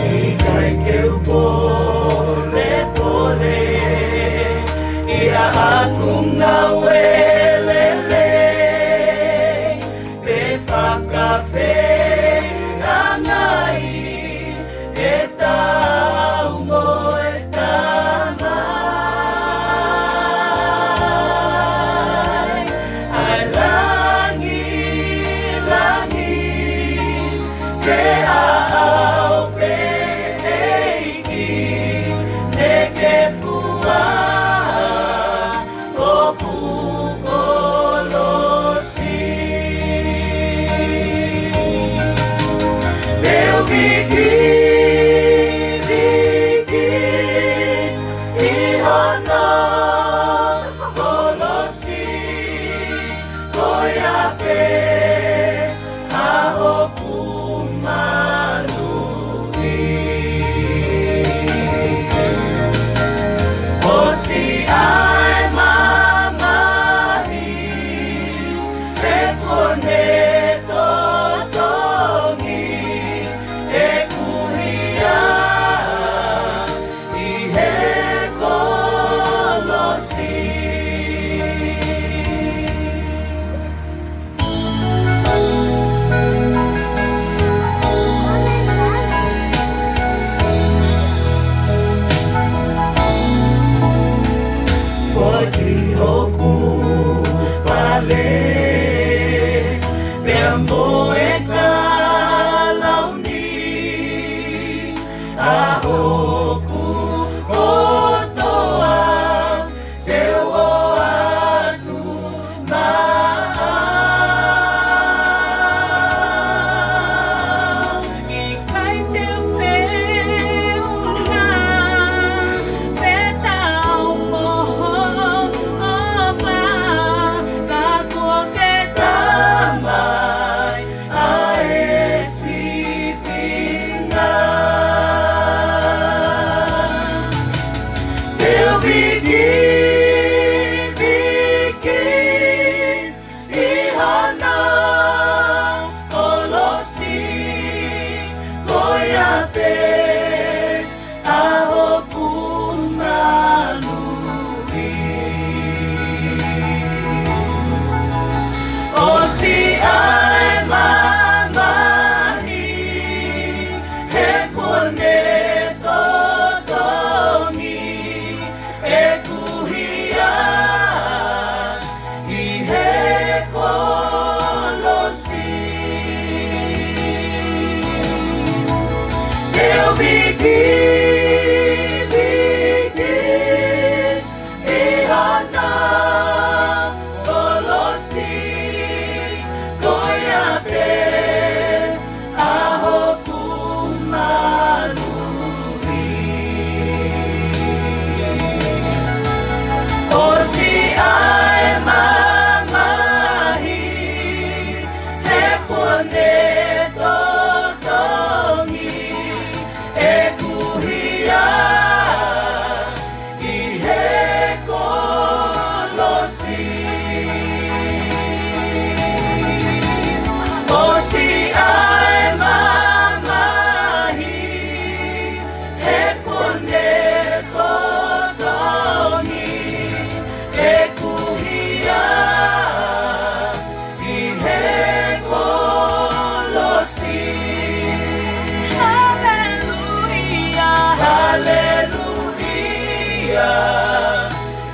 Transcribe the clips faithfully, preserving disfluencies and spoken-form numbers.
ʻIkai ke u pōlepole ʻi haʻaku ngāue lelei,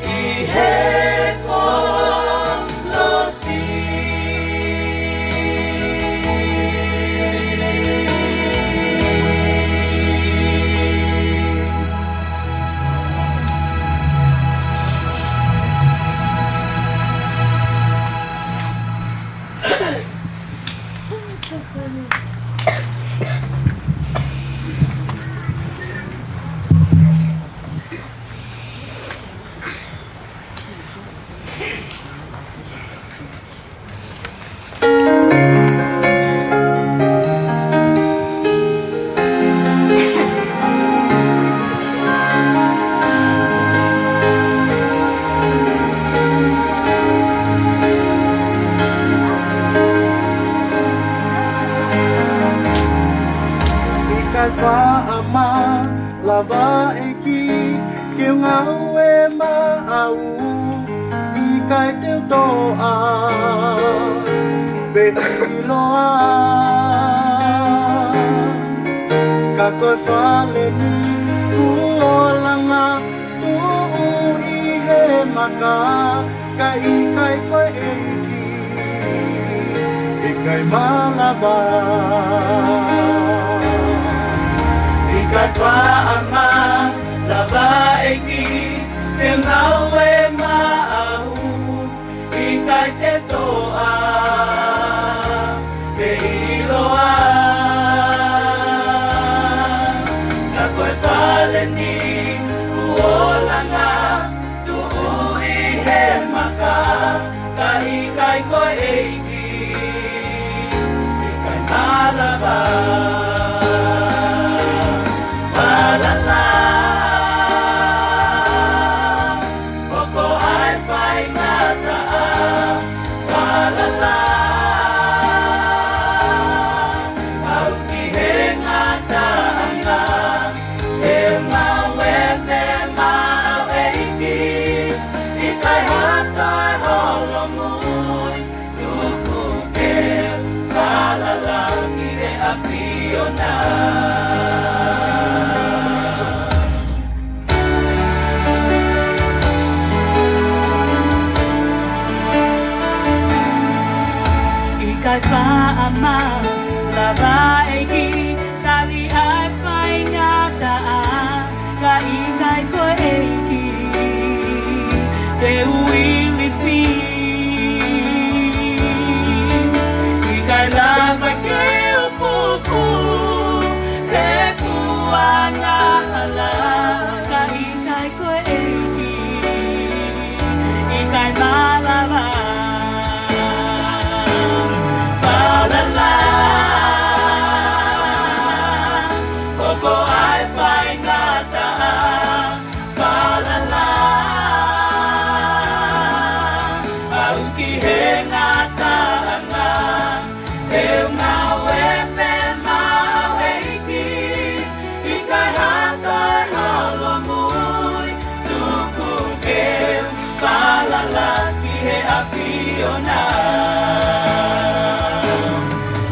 ʻi he kolosi. ʻIkai faʻa malava ʻEiki ke u ngāue maʻau, ʻikai te u toʻa pe ʻiloa. Ka ko e fale ni kuo langa, tuʻu ʻi he maka, ka ʻikai ko e ʻEiki, ʻikai malava. ʻIkai faʻa malava ʻEiki ke u ngāue maʻau, ʻikai te u toʻa pe ʻiloa. Ka ko e fale ni kuo langa, tuʻu ʻi he maka, ka ʻikai ko e ʻEiki, ʻikai malava. Falala, hoko ʻa e faingataʻa. Falala, aʻu ki he ngataʻanga. Te u ngāue pē maʻau ʻEiki, ʻikai ha toe holomui. Tuku ke u falala ki he ʻAfiona. ʻIkai faʻa malava ʻEiki, tali ʻa e faingataʻa, ka ʻikai ko e ʻEiki, te u ilifia. ʻIkai lava ke u fufū he kuonga hala, ka ʻikai ko e ʻEiki, ʻikai malava. Falala, hoko ʻa e faingataʻa. Falala, aʻu ki he ngataʻanga. Te u ngāue pē maʻau ʻEiki, ʻikai ha toe holomui. Tuku ke u falala ki he ʻAfiona.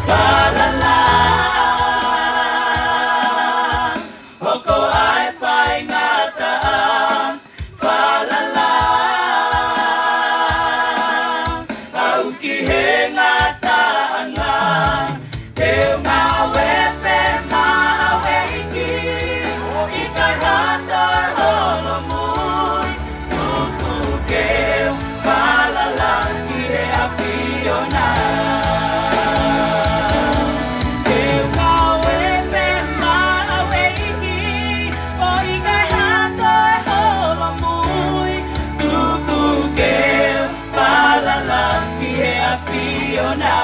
Falala, hoko ʻa e faingataʻa. Falala, aʻu ki he ngataʻanga. Te u ngāue pē maʻau ʻEiki, ʻikai ha toe holomui. Tuku ke u falala ki he ʻAfiona. Te u ngāue pē maʻau ʻEiki, ʻo ʻikai ha toe holomui. Tuku ke u falala ki he ʻAfiona.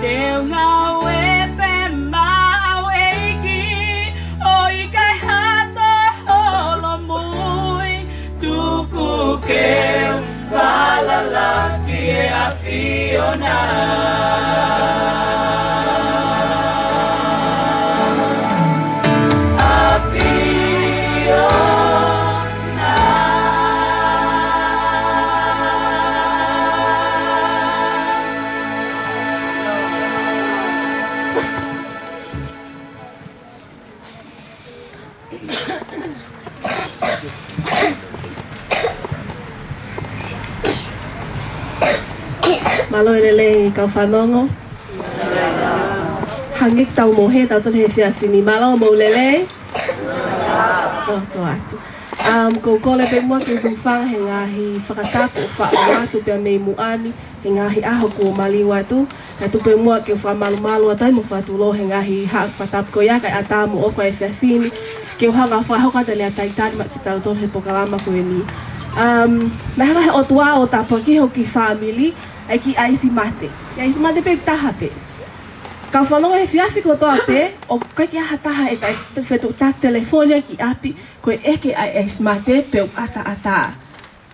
Te u ngāue pē maʻau ʻEiki, ʻo ʻikai ha toe holomui. Tuku ke u falala ki he ʻAfiona. ʻAfiona. Mālō e lelei kau fanongo. Hangē ʻoku tau mohe tautolu he efiafi ni. Mālō mo e lelei. Ko, ko atu. Um, ʻoku ou kole pē muʻa ke u hūfanga he ngaahi fakatapu ʻoku faʻa ʻoatu pē mei muʻa ni, he ngaahi ʻaho kuo maliu atu. Kae tuku pē muʻa ke u fakamalumalu atu ai mo fakatulou he ngaahi haʻa fakatapu ko ia kae ʻatā moʻoku ʻa e efiafi ni ke u hanga ʻo fakahoko atu e lea talitali maʻa kitautolu he polokalama ko eni. Um, naʻe hanga he ʻOtua ʻo tāpuakiʻi hoku kiʻi fāmili, ʻa e kiʻi ʻaisi mate. ʻAisi mate pē taha pē. Kau fanongo, he efiafi kotoa pē, ʻoku ʻikai ke ʻi ai ha taha ʻe taʻe fetuʻutaki telefoni ki ʻapi, ko e ʻeke ʻa e ʻaisi mate pe ʻoku ʻataʻatā.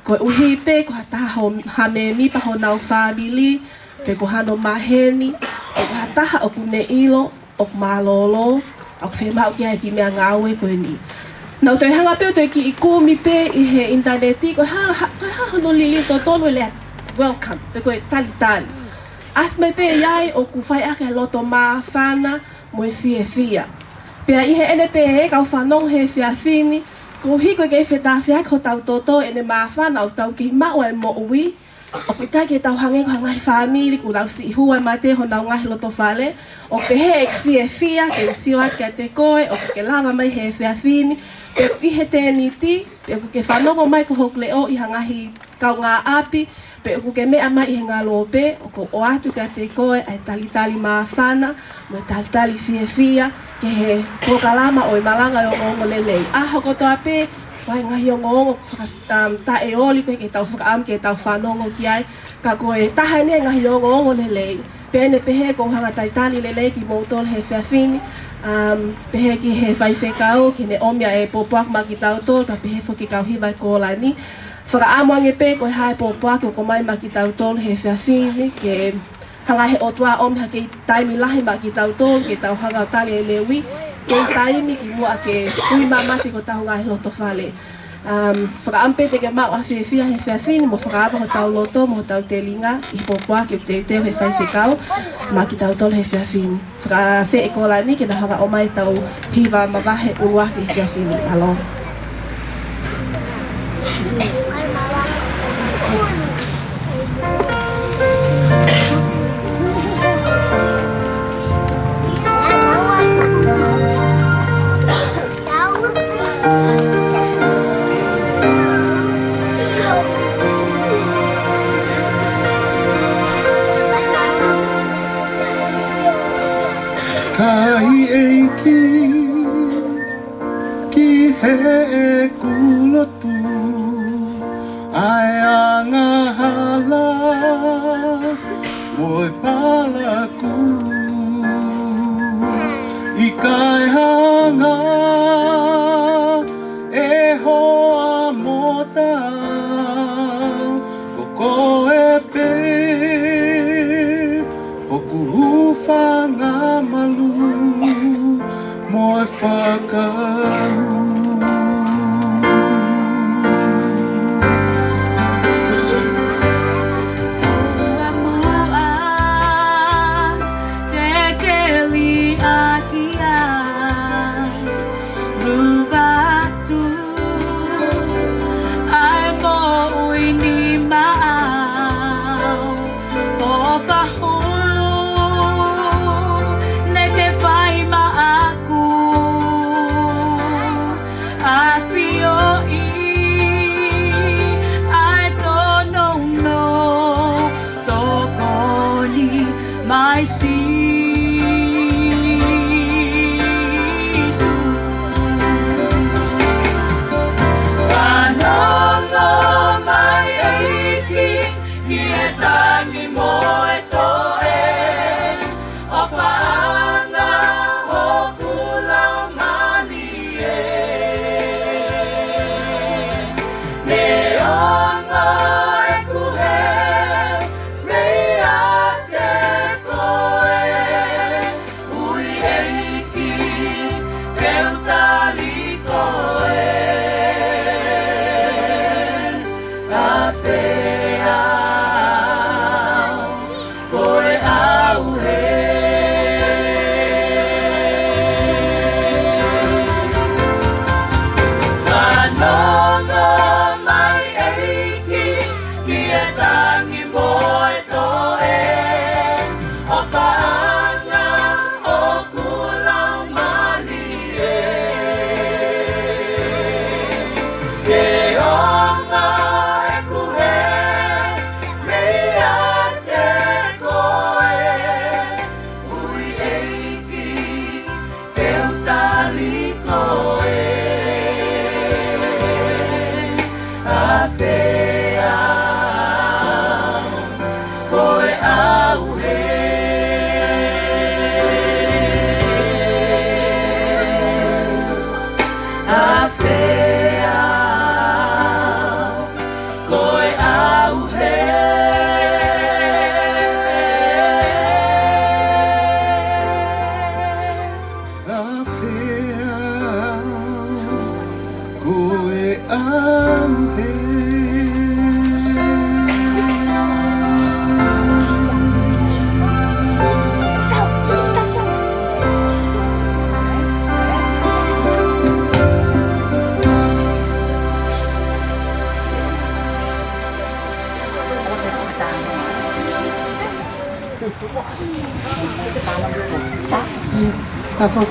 Koeʻuhi pē ko ha taha ho, ha mēmipa honau fāmili, pe ko hano maheni, pe ko ha taha ʻoku ne ʻilo ʻoku mālōlō, ʻoku fiemaʻu ki ai e kiʻi meʻangāue ko eni. Naʻá ku toe hanga pē ʻo toe kiʻi kumi pē ʻi he ʻinitaneti, ko e hā, hā, ko e hā hono liliu totonu e lea welcome, pe ko e talitali. ʻAsi mai pē ia ai ʻoku fai ʻaki e loto māfana mo e fiefia. Pea ʻi heʻene pehē, kau fanongo, he efiafi ni, koeʻuhi ko e kei fetāfeaki hotau toto ʻene māfana ʻoku tau kei maʻu ʻa e moʻui, ʻoku ʻikai ke tau hangē ko ha ngaahi fāmili kuo nau siʻi hū ʻa e mate honau ngaahi loto fale, ʻoku pehē ʻeku fiefia ke u sio atu kiate koe ʻoku ke lava mai he efiafi ni, pe ʻi he tēniti, pe ʻoku ke fanongo mai ko hoku leʻo ʻi ha ngaahi kaungāʻapi, pe ʻoku ke meʻa mai ʻi he ngalo pē, ʻoku ou ʻoatu kiate koe ʻa e talitali māfana, mo e talitali fiefia, ki he polokalama ʻo e Malanga ʻo e Ongoongolelei. ʻAho kotoa pē, ʻoku ʻi ai e ngaahi ongoongo faka-, um, taʻeoli ko ē ke tau fakaʻamu ke tau fanongo ki ai, ka ko e taha eni e ngaahi ongoongolelei. Pea ʻi heʻene pehē ʻoku ou hanga ʻo talitali lelei kimoutolu he efiafi ni, um, pehē ki he faifekau, ke ne ʻomi ʻa e pōpoaki maʻa kitautolu, kae pehē foki ki he kau hiva ʻi Kolani. Fakaʻamu ange pē ko e hā e pōpoaki ʻoku ʻomai maʻa kitautolu he efiafi ni, ke hanga he ʻOtua ʻo ʻomi ha kiʻi taimi lahi maʻa kitautolu, ke tau hanga ʻo tali ʻene ui, kiʻi taimi kimuʻa ke ui māmate ki hotau ngaahi loto fale. Um, fakaʻamu pē te ke maʻu ʻa e fiefia he efiafi ni mo fakaava hotau loto mo hotau telinga ʻi he pōpoaki ʻoku teuteu he faifekau maʻa kitautolu he efiafi ni. Fakaafeʻi Kolani ke na hanga ʻo ʻomai ʻetau hiva mavahe ʻuluaki he efiafi ni. Mālō. Kae ʻEiki, ki heʻeku lotu, ʻa e angahala mo e palakū, ʻikai hanga ʻe hoa mo taau, ko koe pē hoku hūfanga malu mo e fakaʻamu. Muʻa te ke liʻaki ai, luvatu ʻa e moʻui ni maʻau. ʻOfa hulu naʻa ke fai maʻaku, ʻafioʻi ʻa e tōnounou, tokoni mai Sīsū. Fanongo mai ʻEiki, ki he tangi mo e toe, ʻofaʻanga hoku laumālie. Ko e ʻauhē. Ka fo-,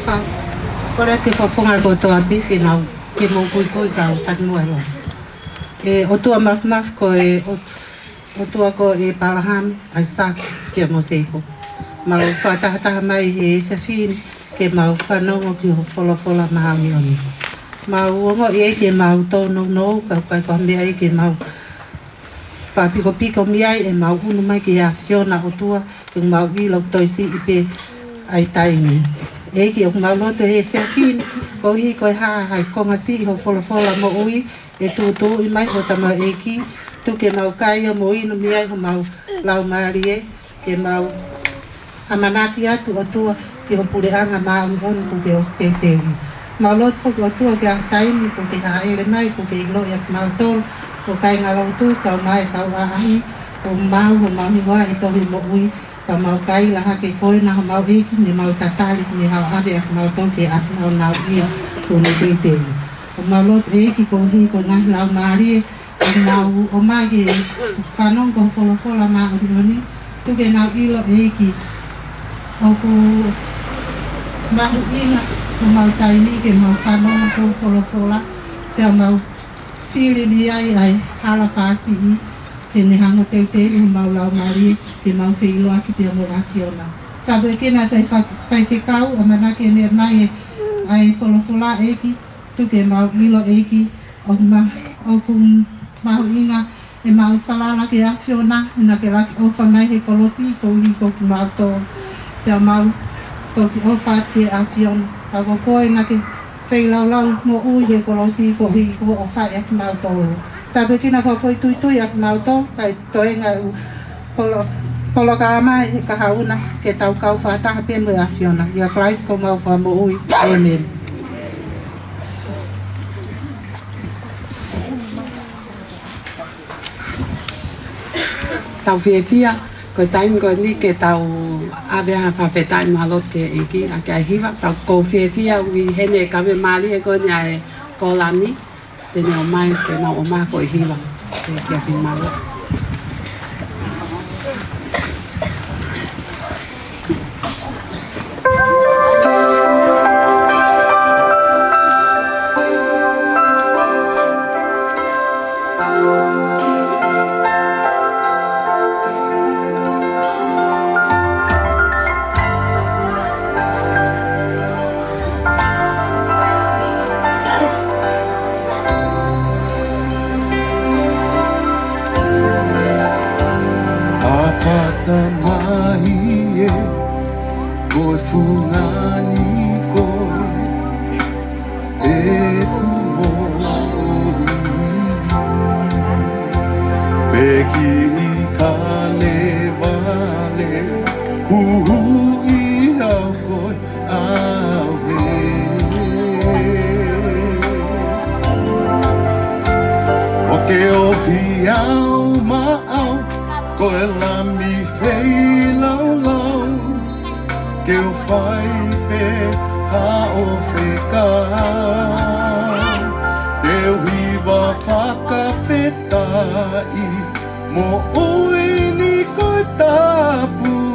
fa-, kole ke fofonga kotoa pē ke nau, ke mou kuikui kau taki muʻa loa. ʻE ʻOtua Māfimafi ko e ʻOt-, ʻOtua ko ʻĒpalahame, ʻAisake, pea mo Sēkope. Mau fakatahataha mai he efiafi ni ke mau fanongo ki ho folofola māʻoniʻoni. Mau ongoʻi ʻEiki ʻemau tōnounou, ka ʻoku ʻikai ko ha meʻa ia ke mau fakapikopiko mei ai, ʻemau ʻunu mai ki he ʻAfiona ʻOtua, ke mau ʻilo ʻoku toe siʻi pē ʻa e taimi. ʻEiki, ʻoku mau lotu he efiafi ni, koeʻuhi ko e hā ha konga siʻi ho folofola moʻui ʻe tuʻutuʻuni mai ho tamaioʻeiki, tuku ke mau kai ʻo mo inu mei ai homau laumālie, ke mau ʻamanaki atu ʻOtua ki ho puleʻanga māʻoniʻoni kuo ke ʻosi teuteu. Mau lotu foki ʻOtua ki ha taimi kuo ke hāʻele mai, kuo ke ʻiloʻi ʻa kimautolu, ko e kāingalotu, kau mai kau ʻaʻahi, ʻo maʻu homau hingoa ʻi he tohi moʻui, ka mau kaila hake koe na homau ʻEiki, ne mau tatali, ne haʻu ʻave ʻa kimautolu ki he ʻapi nāunauʻia kuo ne teuteu. ʻOku mau lotu ʻEiki koeʻuhi ko e ngaahi laumālie, ʻoku nau ō mai ke fanongo ki ho folofola māʻoniʻoni, tuku ke nau ʻilo ʻEiki ʻoku mahuʻinga homau taimi ke mau fanongo ki ho folofola, pea mau fili mei ai ʻa e hala fāsiʻi, ke ne hanga ʻo teuteu homau laumālie, ke mau feʻiloaki pea mo e ʻAfiona. Ka pehē ki he ngaahi fai-, faifekau, ʻamanaki ke ne ʻomai ʻa e folofola ʻEiki, tuku ke mau ʻilo ʻEiki, ʻoku ma-, ʻoku mahuʻinga ʻemau falala ki he ʻAfiona, naʻa ke laki ʻofa mai he kolosi, koeʻuhi ko kimautolu. Pea mau toki ʻofa ki he ʻAfiona. Ka ko koe naʻa ke feilaulau moʻui he kolosi, koeʻuhi ko hoʻo ʻofa ʻia kimautolu. Tāpuekina fakafoʻituitui ʻa kimautolu, kae toenga ʻa e polo-, polokalama he kahaʻu na ke tau kau fakataha pē mo e ʻAfiona. ʻIa Kalaisi ko homau Fakamoʻui. ʻĒmeni. Tau fiefia, ko e taimi ko eni ke tau ʻave ha fakafetaʻi mo ha lotu ki he ʻEiki, ʻaki ʻa e hiva, tau kou fiefia ʻi heʻene kavemālie ko eni ʻa e Kolani, te ne ʻomai, te nau ʻomai ko e hiva, ke, ke ʻapi mālō. ʻApata mai ē, ko e fungani koe, ʻeku moʻui. Pe kiʻi kalevale, huhuʻi au koe, ʻauhē. ʻO ke ʻohi au maʻau, ko e lami feilaulau, ke u fai pē haʻo fekau. Te u hiva fakafetaʻi, moʻui ni ko e tāpuaki.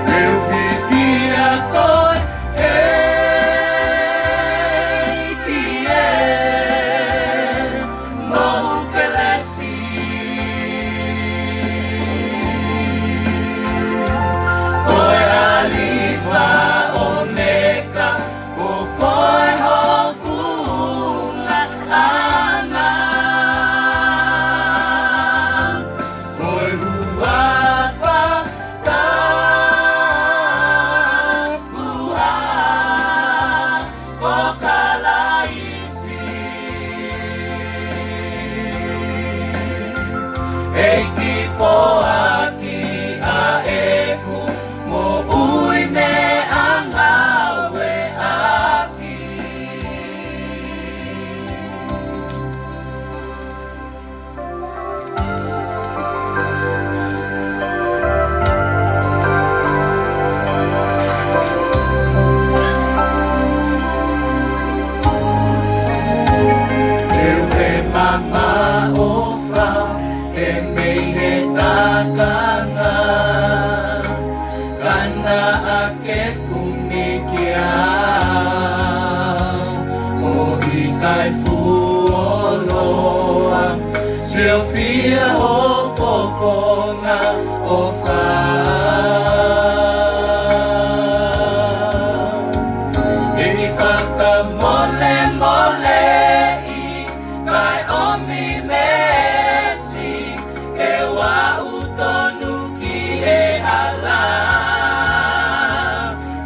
Te u vikia koe, ʻEiki ē, mo hoʻo kelesi. Ko e ʻAlifa ʻOmeka, ko koe hoku ngataʻanga. ʻOfa. ʻI he fakamolemoleʻi kae ʻomi meesi, ke u aʻu tonu ki he hala.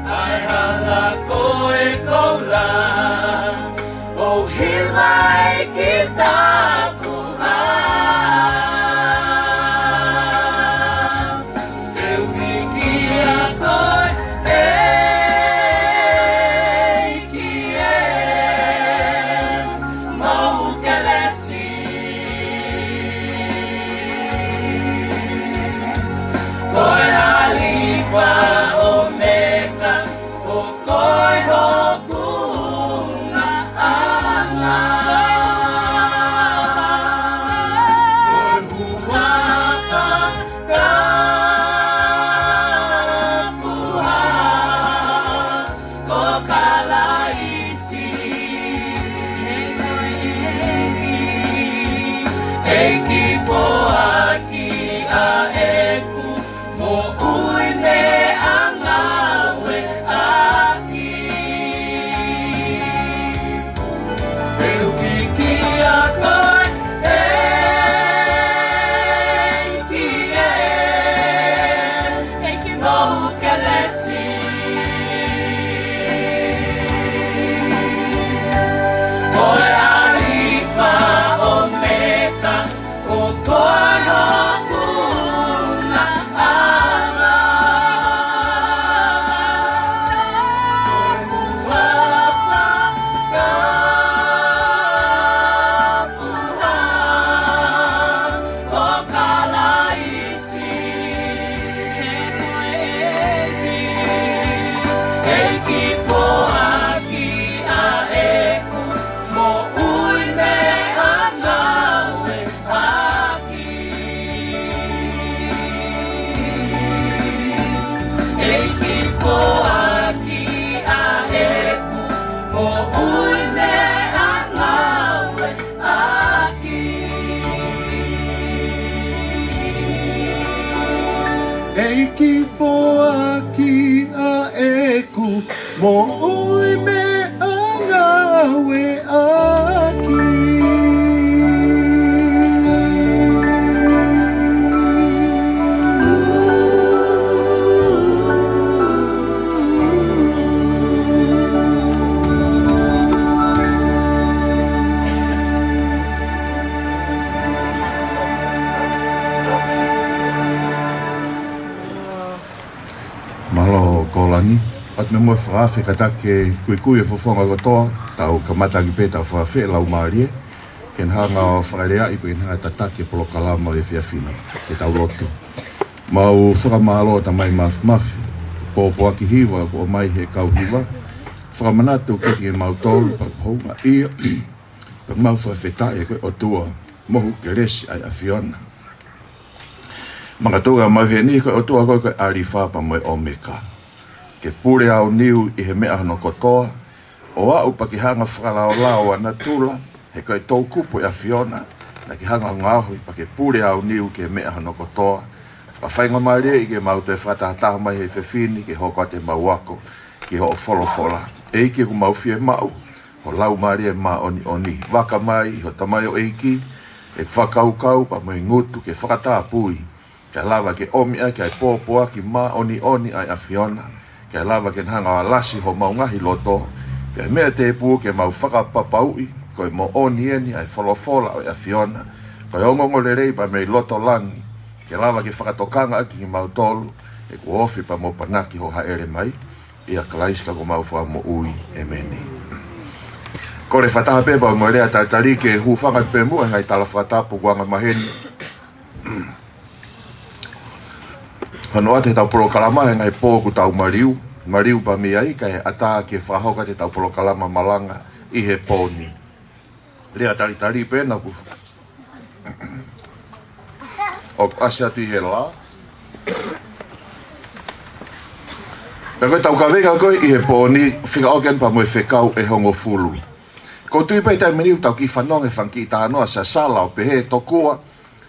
ʻA e hala ko e koula, ʻo hiva ʻEiki Tapuhā. Te u hiki hake koe ʻEiki ē, mo hoʻo kelesi. Ko e ʻAlifa ʻOmeka, ʻo koe hoku ngaʻanga. Ko e huafa Tapuhā ko Kalaisi. ʻEiki foaki ʻa ʻeku moʻui mei he ngāue ʻaki. Te u hiki hake koe ʻEiki ē, mo hoʻo kelesi. Ko e ʻAlifa ʻOmeka, ʻo koe hoku ngaʻanga. Ko e huafa Tapuhā ko Kalaisi. ʻEiki foaki ʻa ʻeku moʻui mei he ngāue ʻaki. ʻEiki foaki ʻa ʻeku moʻui mei he ngāue ʻaki. ʻEiki foaki ʻa ʻeku moʻui mei he ngāue ʻaki. Mālō Kolani. ʻOatu pē mo e fakaafe kātaki ke kuikui e fofonga kotoa, tau kamata ʻaki pē ʻetau fakaafe laumālie, ke na hanga ʻo fakaleaʻi pē ke na hanga ʻo tataki e polokalama ʻo e efiafi ni. Ke tau lotu. Mau fakamālō Tamai Māfimafi, pōpoaki hiva kuo ʻomai ʻe he kau hiva. Fakamanatu kiate kimautolu, pea houngaʻia, pea mau fakafetaʻi ʻa koe ʻOtua, mo hoʻo kelesi ʻa e ʻAfiona. Makatuʻunga mai heni ko e ʻOtua koe ko e ʻAlifa pea mo e ʻOmeka. Ke pule ʻa e niu ʻi he meʻa hono kotoa, ʻo aʻu pea ke hanga ʻo fakalaolao ʻa natula, he ko e toʻukupu ʻo e ʻAfiona, naʻa ke hanga ʻo ngaohi pea ke pule ʻa e niu ki he meʻa hono kotoa. Fakafaingamālieʻi ke mau toe fakatahataha mai he efiafi ni ke hoko atu ʻemau ako ki hoʻo folofola. ʻEiki, ʻoku mau fiemaʻu ho Laumālie Māʻoniʻoni. Vaka mai ʻi ho tamaioʻeiki, ʻeku fakakaukau pea mo e ngutu ke fakatapui, kae lava ke ʻomi ʻaki ʻa e pōpoaki māʻoniʻoni ʻa e ʻAfiona, kae lava ke na hanga ʻo alasi homau ngaahi loto, pea meʻa tēpū ke mau fakapapauʻi ko e moʻoni eni ʻa e folofola ʻo e ʻAfiona, ko e ongoongolelei pea mei loto langi, ke lava ke fakatokanga ʻaki kimautolu, ʻeku ofi pea mo e panaki hoʻo hāʻele mai, ʻia Kalaisi ko homau Fakamoʻui. ʻEmeni. Kole fakataha pē pea mo e lea talitali ke hūfanga pē muʻa he ngaahi tala fakatapu kuo anga maheni. Hono ʻoatu ʻetau polokalama he ngaahi pō kuo tau maliu, maliu pē mei ai, kae ʻatā ke fakahoko atu ʻetau polokalama malanga ʻi he pō ni. Lea talitali pē naʻa ku ʻoku ʻasi atu ʻi he lā. Pea ko ʻetau kaveinga ko ē ʻi he pō ni, fika ʻoku ʻeni pea mo e fekau ʻe hongofulu. ʻOku ou tui pē ʻi he taimi ni ʻoku tau kiʻi fanongo he fanga kiʻi talanoa sasala ʻo pehē tokua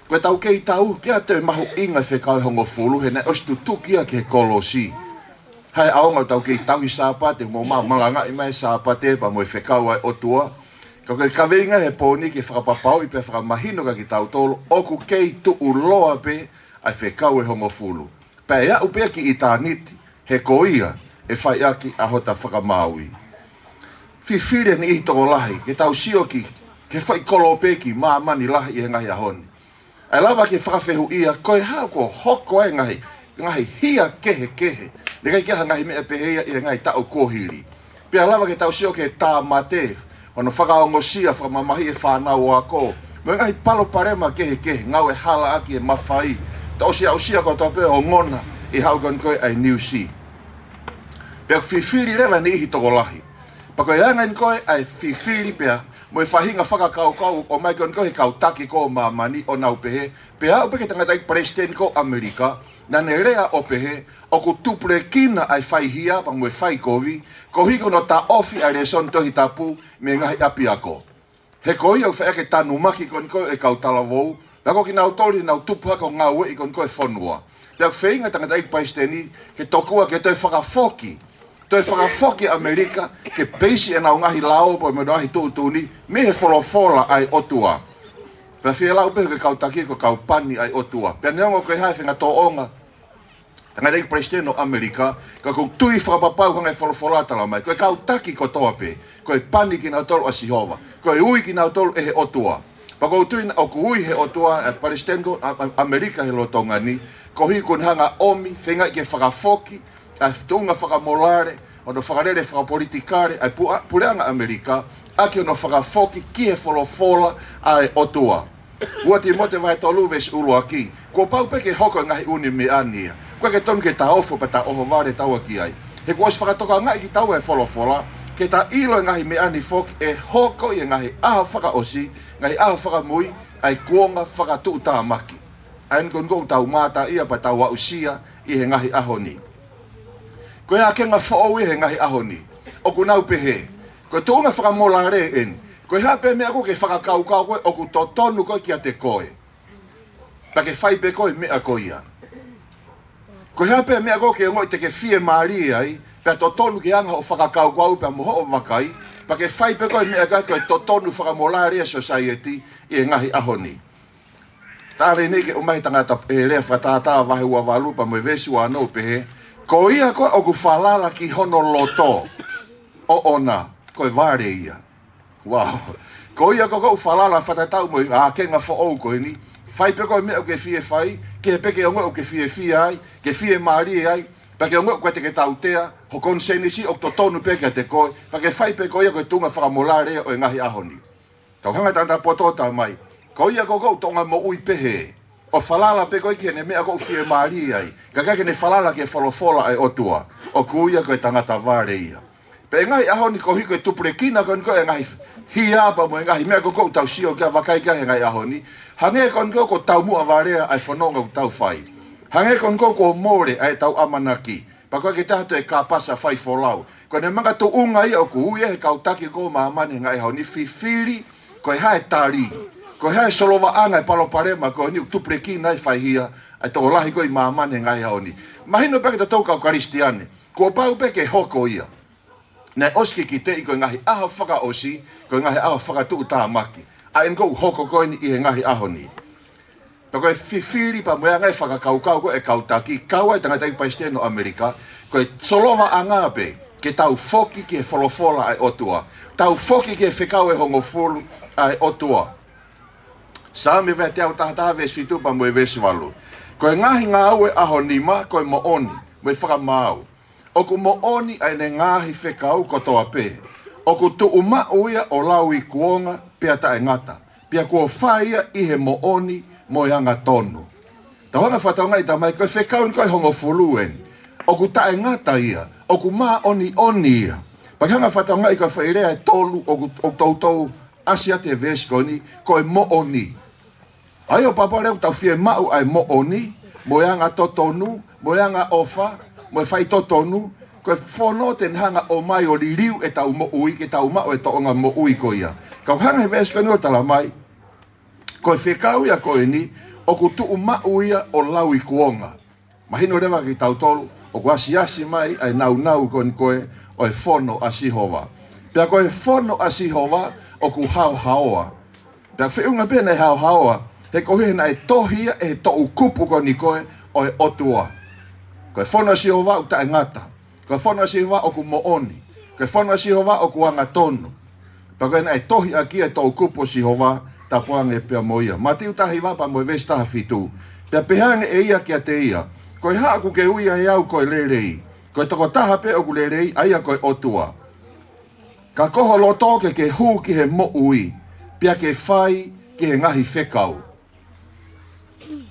Ko e tau kei tauhi, ʻoku ʻikai toe mahuʻinga e fekau ʻe hongofulu, he naʻe ʻosi tutuki ia ki he kolosi. Hangē ʻoku tau kei tauhi Sāpate, mo ma-, malangaʻi mai Sāpate pea mo e fekau ʻa e ʻOtua. Ka ko e kaveinga he pō ni ke fakapapauʻi pea fakamahino kia kitautolu, ʻoku kei tuʻuloa pē ʻa e fekau ʻe hongofulu. Pea ʻe aʻu pē ki ʻitāniti, he ko ia ʻe fai ʻaki ʻa hota fakamāuʻi. Fifili e niʻihi tokolahi, ke tau sio ki, ki he foʻi kolope ki māmani lahi ʻi he ngaahi ʻaho ni. ʻE lava ke fakafehuʻia, ko e hā kuo hoko ai e ngaahi, ngaahi hia kehekehe. Naʻe ʻikai ke ʻi ai ha ngaahi meʻa pehē ia ʻi he ngaahi taʻu kuo hili. Pea lava ke tau sio ki he tāmate, hono fakaongosia, fakamamahiʻi e fānau ako. Mo e ngaahi palopalema kehekehe, ngāue halaʻaki e mafai. Tau ʻosi aʻusia kotoa pē ongona ʻi he haʻu ko eni ko ē ʻa e News. Pea fifili leva e niʻihi tokolahi. Pea ko e anga eni ko ē ʻa e fifili pea mo e faʻahinga fakakaukau ʻoku ʻomai ko eni ko ē he kau taki ko ē ʻo māmani ʻo nau pehē, pea aʻu pē ki he tangataʻeiki palesiteni ko ē ʻo ʻAmelika, naʻa ne lea ʻo pehē, ʻoku tupulekina ʻa e fai hia pea mo e fai kovi, koeʻuhi ko hono taʻofi ʻa e lēsoni Tohi Tapu mei he ngaahi ʻapiako. He ko ia ʻoku fai ʻaki e tanumaki ko eni ko ē ʻa e kau talavou, pea ko kinautolu ʻoku nau tupu hake ʻo ngāueʻi ko eni ko ē e fonua. Pea ʻoku feinga e tangataʻeiki palesiteni ke tokua ke toe fakafoki, toe fakafoki ʻAmelika ke peisi ʻenau ngaahi lao pea mo ʻenau ngaahi tuʻutuʻuni mei he folofola ʻa e ʻOtua. Pea fielau pē ki he kau taki ko e kau pani ʻa e ʻOtua. Pea neongo ko e hā e faʻahinga tōʻonga tangataʻeiki palesiteni ʻo ʻAmelika, ka ʻoku ou tui fakapapau hangē ko e folofola talamai, ko e kau taki kotoa pē, ko e pani kinautolu ʻa Sihova, ko e ui kinautolu ʻe he ʻOtua. Pea ʻoku ou tui naʻa ʻoku ui ʻe he ʻOtua e palesiteni ko ē ʻa, ʻa, ʻAmelika he lolotonga ni, koeʻuhi ko ʻene hanga ʻo ʻomi, feingaʻi ke fakafoki ʻa e tuʻunga fakamolale, hono fakalele fakapolitikale ʻa e pu-, ʻa, puleʻanga ʻAmelika, ʻaki hono fakafoki ki he folofola ʻa e ʻOtua. Ua Tīmote vahe tolu veesi ʻuluaki, kuo pau pē ke hoko e ngaahi ʻū meʻa ni ia. ʻOku ʻikai ke tonu ke ta ofo pea ta ʻohovale taua ki ai. He kuo ʻosi fakatokangaʻi kitaua ʻe he folofola, ke ta ʻilo e ngaahi meʻa ni foki ʻe hoko ʻi he ngaahi ʻaho fakaʻosi, ngaahi ʻaho fakamui, ʻa e kuonga fakatuʻutāmaki. ʻA eni ko eni ʻoku tau mātā ia pea tau aʻusia ʻi he ngaahi ʻaho ni. Ko e ākenga foʻou ia he ngaahi ʻaho ni. ʻOku nau pehē, ko e tuʻunga fakamolale eni. Ko e hā pē meʻa ko ē ke fakakaukau ko ē ʻoku totonu ko ē kiate koe, pea ke fai pē koe e meʻa ko ia. Ko e hā pē meʻa ko ē ke ongoʻi te ke fiemālie ai, pea totonu ke anga hoʻo fakakaukau pea mo hoʻo vakai, pea ke fai pē koe e meʻa ko ē ko e totonu fakamolale ʻa e sōsaieti ʻi he ngaahi ʻaho ni. Tala eni ke ʻomai he tangata, he lea fakatātā vahe ua valu pea mo e veesi ua ono ʻo pehē, ko ia ko ē ʻoku falala ki hono loto ʻoʻona, ko e vale ia. Wow. Ko ia ko ē ʻoku falala fakatatau mo e ākenga foʻou ko eni, fai pē koe e meʻa ʻoku ke fie fai, kehe pē ke ongoʻi ʻoku ke fiefia ai, ke fiemālie ai, pea ke ongoʻi ʻoku ʻikai te ke tautea, ho konisēnisi ʻoku totonu pē kiate koe, pea ke fai pē ko ia ko e tuʻunga fakamolale ʻo e ngaahi ʻaho ni. Tau hanga tangata poto talamai, ko ia ko ē ʻoku toʻonga moʻui pehē, ʻo falala pē ko ē ki heʻene meʻa ʻoku fiemālie ai, kae ʻikai ke ne falala ki he folofola ʻa e ʻOtua, ʻoku ui ia ko e tangata vale ia. Pea ʻi he ngaahi ʻaho ni koeʻuhi ko e tupulekina ko eni ko ē e ngaahi hia pea mo e ngaahi meʻa ko ē ʻoku tau sio ki ai, vakai ki ai he ngaahi ʻaho ni. Hangē ko eni ko ē kuo taumuʻa valea ʻa e fononga ʻoku tau fai. Hangē ko eni ko ē kuo mole ʻa ʻetau ʻamanaki. Pea ʻoku ʻikai ke toe kāpasa fai folau. Ko ʻene makatuʻunga ia ʻoku ui ʻe he kau taki ko ē ʻo māmani he ngaahi ʻaho ni, fifili, ko e hā e tali, ko e hā e solovaʻanga e palopalema ko eni ʻoku tupulekina ai e fai hia ʻa e tokolahi ko ē ʻi māmani he ngaahi ʻaho ni. Mahino pē kiate kitautolu kau Kalisitiane, kuo pau pē ke hoko ia. Naʻe ʻosi kikiteʻi ko e ngaahi ʻaho fakaʻosi, ko e ngaahi ʻaho fakatuʻutāmaki. ʻA eni ʻoku hoko ko eni ʻi he ngaahi ʻaho ni. Pea ko e fifili pea mo e anga e fakakaukau ko ē e kau taki, kau ai e tangataʻeiki palesiteni ʻo ʻAmelika, ko e solovaʻanga pē ke tau foki ki he folofola ʻa e ʻOtua. Tau foki ki he fekau ʻe hongofulu ʻa e ʻOtua. Saame vahe teau taha taha veesi fitu pea mo e veesi valu. Ko e ngaahi ngāue ʻaho nima, ko e moʻoni, mo e fakamaau. ʻOku moʻoni ʻa ʻene ngaahi fekau kotoa pē. ʻOku tuʻumaʻu ia ʻo lauikuonga pea taʻengata. Pea kuo fai ia ʻi he moʻoni mo e angatonu. Tau hanga fakatokangaʻi talamai, ko e fekau eni ko ē ʻe hongofulu eni. ʻOku taʻengata ia, ʻoku māʻoniʻoni ia. Pea ke hanga fakatokangaʻi ko e foʻi lea ʻe tolu ʻoku, ʻoku toutou ʻasi atu he veesi ko eni, ko e moʻoni. ʻA ia ʻoku pau pē leva ke tau fiemaʻu ʻa e moʻoni, mo e angatotonu, mo e angaʻofa, mo e faitotonu, ko e fono te ne hanga ʻo ʻomai ʻo liliu ʻetau moʻui, ke tau maʻu e toʻonga moʻui ko ia. Ka ʻoku hanga he veesi ko eni ʻo talamai, ko e fekau ia ko eni, ʻoku tuʻu maʻu ia ʻo lauikuonga. Mahino leva kiate kitautolu ʻoku asiasi mai ʻa e naunau ko eni ko ē ʻo e fono ʻa Sihova. Pea ko e fono ʻa Sihova ʻoku haohaoa. Pea feʻunga pē naʻe haohaoa, he ko e hā? Naʻe tohi ia ʻe he toʻukupu ko eni ko ē ʻo e ʻOtua. Ko e fono ʻa Sihova ʻoku taʻengata. Ko e fono ʻa Sihova ʻoku moʻoni. Ko e fono ʻa Sihova ʻoku angatonu. Pea ko ē naʻe tohi ʻaki ʻe he toʻukupu ʻo Sihova, tapu ange pea mo ia. Mātiu taha hiva pea mo e veesi taha fitu. Pea pehē ange ʻe ia kiate ia, Ko e hā ʻoku ke ui ai au ko e lelei? Ko e tokotaha pē ʻoku lelei, ʻa ia ko e ʻOtua. Ka ko ho loto ke ke hū ki he moʻui, pea ke fai ki he ngaahi fekau.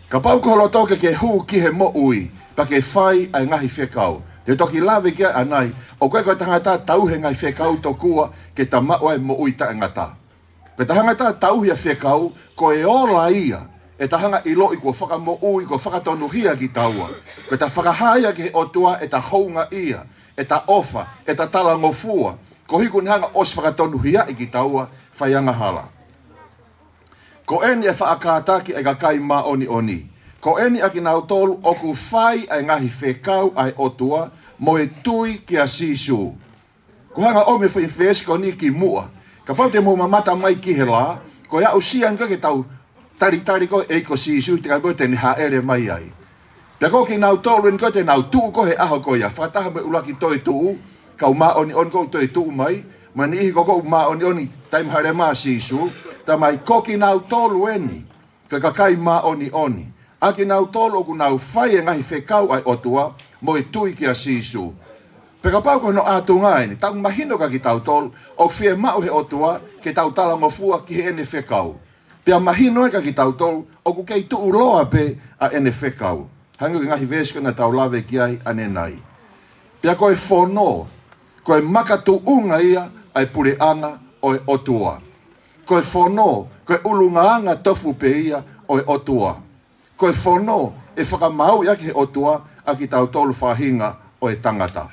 Kapau ko ho loto ke ke hū ki he moʻui, pea ke fai ʻa e ngaahi fekau. Te u toki lave ki ai ʻanai, ʻoku ʻikai ko e tangata tauhi e ngaahi fekau tokua ke ta maʻu ai e moʻui taʻengata. Ko e tangata tauhi ʻa e fekau, ko e ola ia, ʻe ta hanga ʻiloʻi kuo fakamoʻui, kuo fakatonuhia kitaua. Ko e ta fakahā ia ki he ʻOtua ʻeta houngaʻia, ʻeta ʻofa, ʻeta talangofua, koeʻuhi kuo ne hanga ʻosi fakatonuhiaʻi kitaua, fai angahala. Ko eni ʻe faʻa kātaki ʻa e kakai māʻoniʻoni. Ko eni ʻa kinautolu ʻoku fai ʻa e ngaahi fekau ʻa e ʻOtua mo e tui kia Sīsū. Ko e hanga ʻo ʻomi e foʻi veesi ko eni ki muʻa. Kapau te mou mamata mai ki he lā, ko e aʻusia eni ko ē ke tau talitali ko ē ko Sīsū, he ko e taimi ko ē te ne hāʻele mai ai. Pea ko kinautolu eni ko ē te nau tuʻu ko ē he ʻaho ko ia, fakataha mo e ʻuluaki toetuʻu, kau māʻoniʻoni ko ē ʻoku toetuʻu mai, mo e niʻihi ko ē ʻoku māʻoniʻoni taimi hāʻele mai ʻa Sīsū, talamai ko kinautolu eni, ko e kakai māʻoniʻoni. ʻA kinautolu ʻoku nau fai e ngaahi fekau ʻa e ʻOtua, mo e tui kia Sīsū. Pea kapau ko hono ʻātunga eni, tau mahino kiate kitautolu, ʻoku fiemaʻu ʻe he ʻOtua, ke tau talangofua ki heʻene fekau. Pea mahino ai kiate kitautolu, ʻoku kei tuʻuloa pē ʻa ʻene fekau. Hangē ko e ngaahi veesi ko ē naʻa tau lave ki ai ʻanenai. Pea ko e fono, ko e makatuʻunga ia ʻa e puleʻanga ʻo e ʻOtua. Ko e fono, ko e ʻulungaanga tofu pē ia ʻo e ʻOtua. Ko e fono, ʻe fakamāuʻi ʻaki ʻe he ʻOtua ʻa kitautolu faʻahinga ʻo e tangata.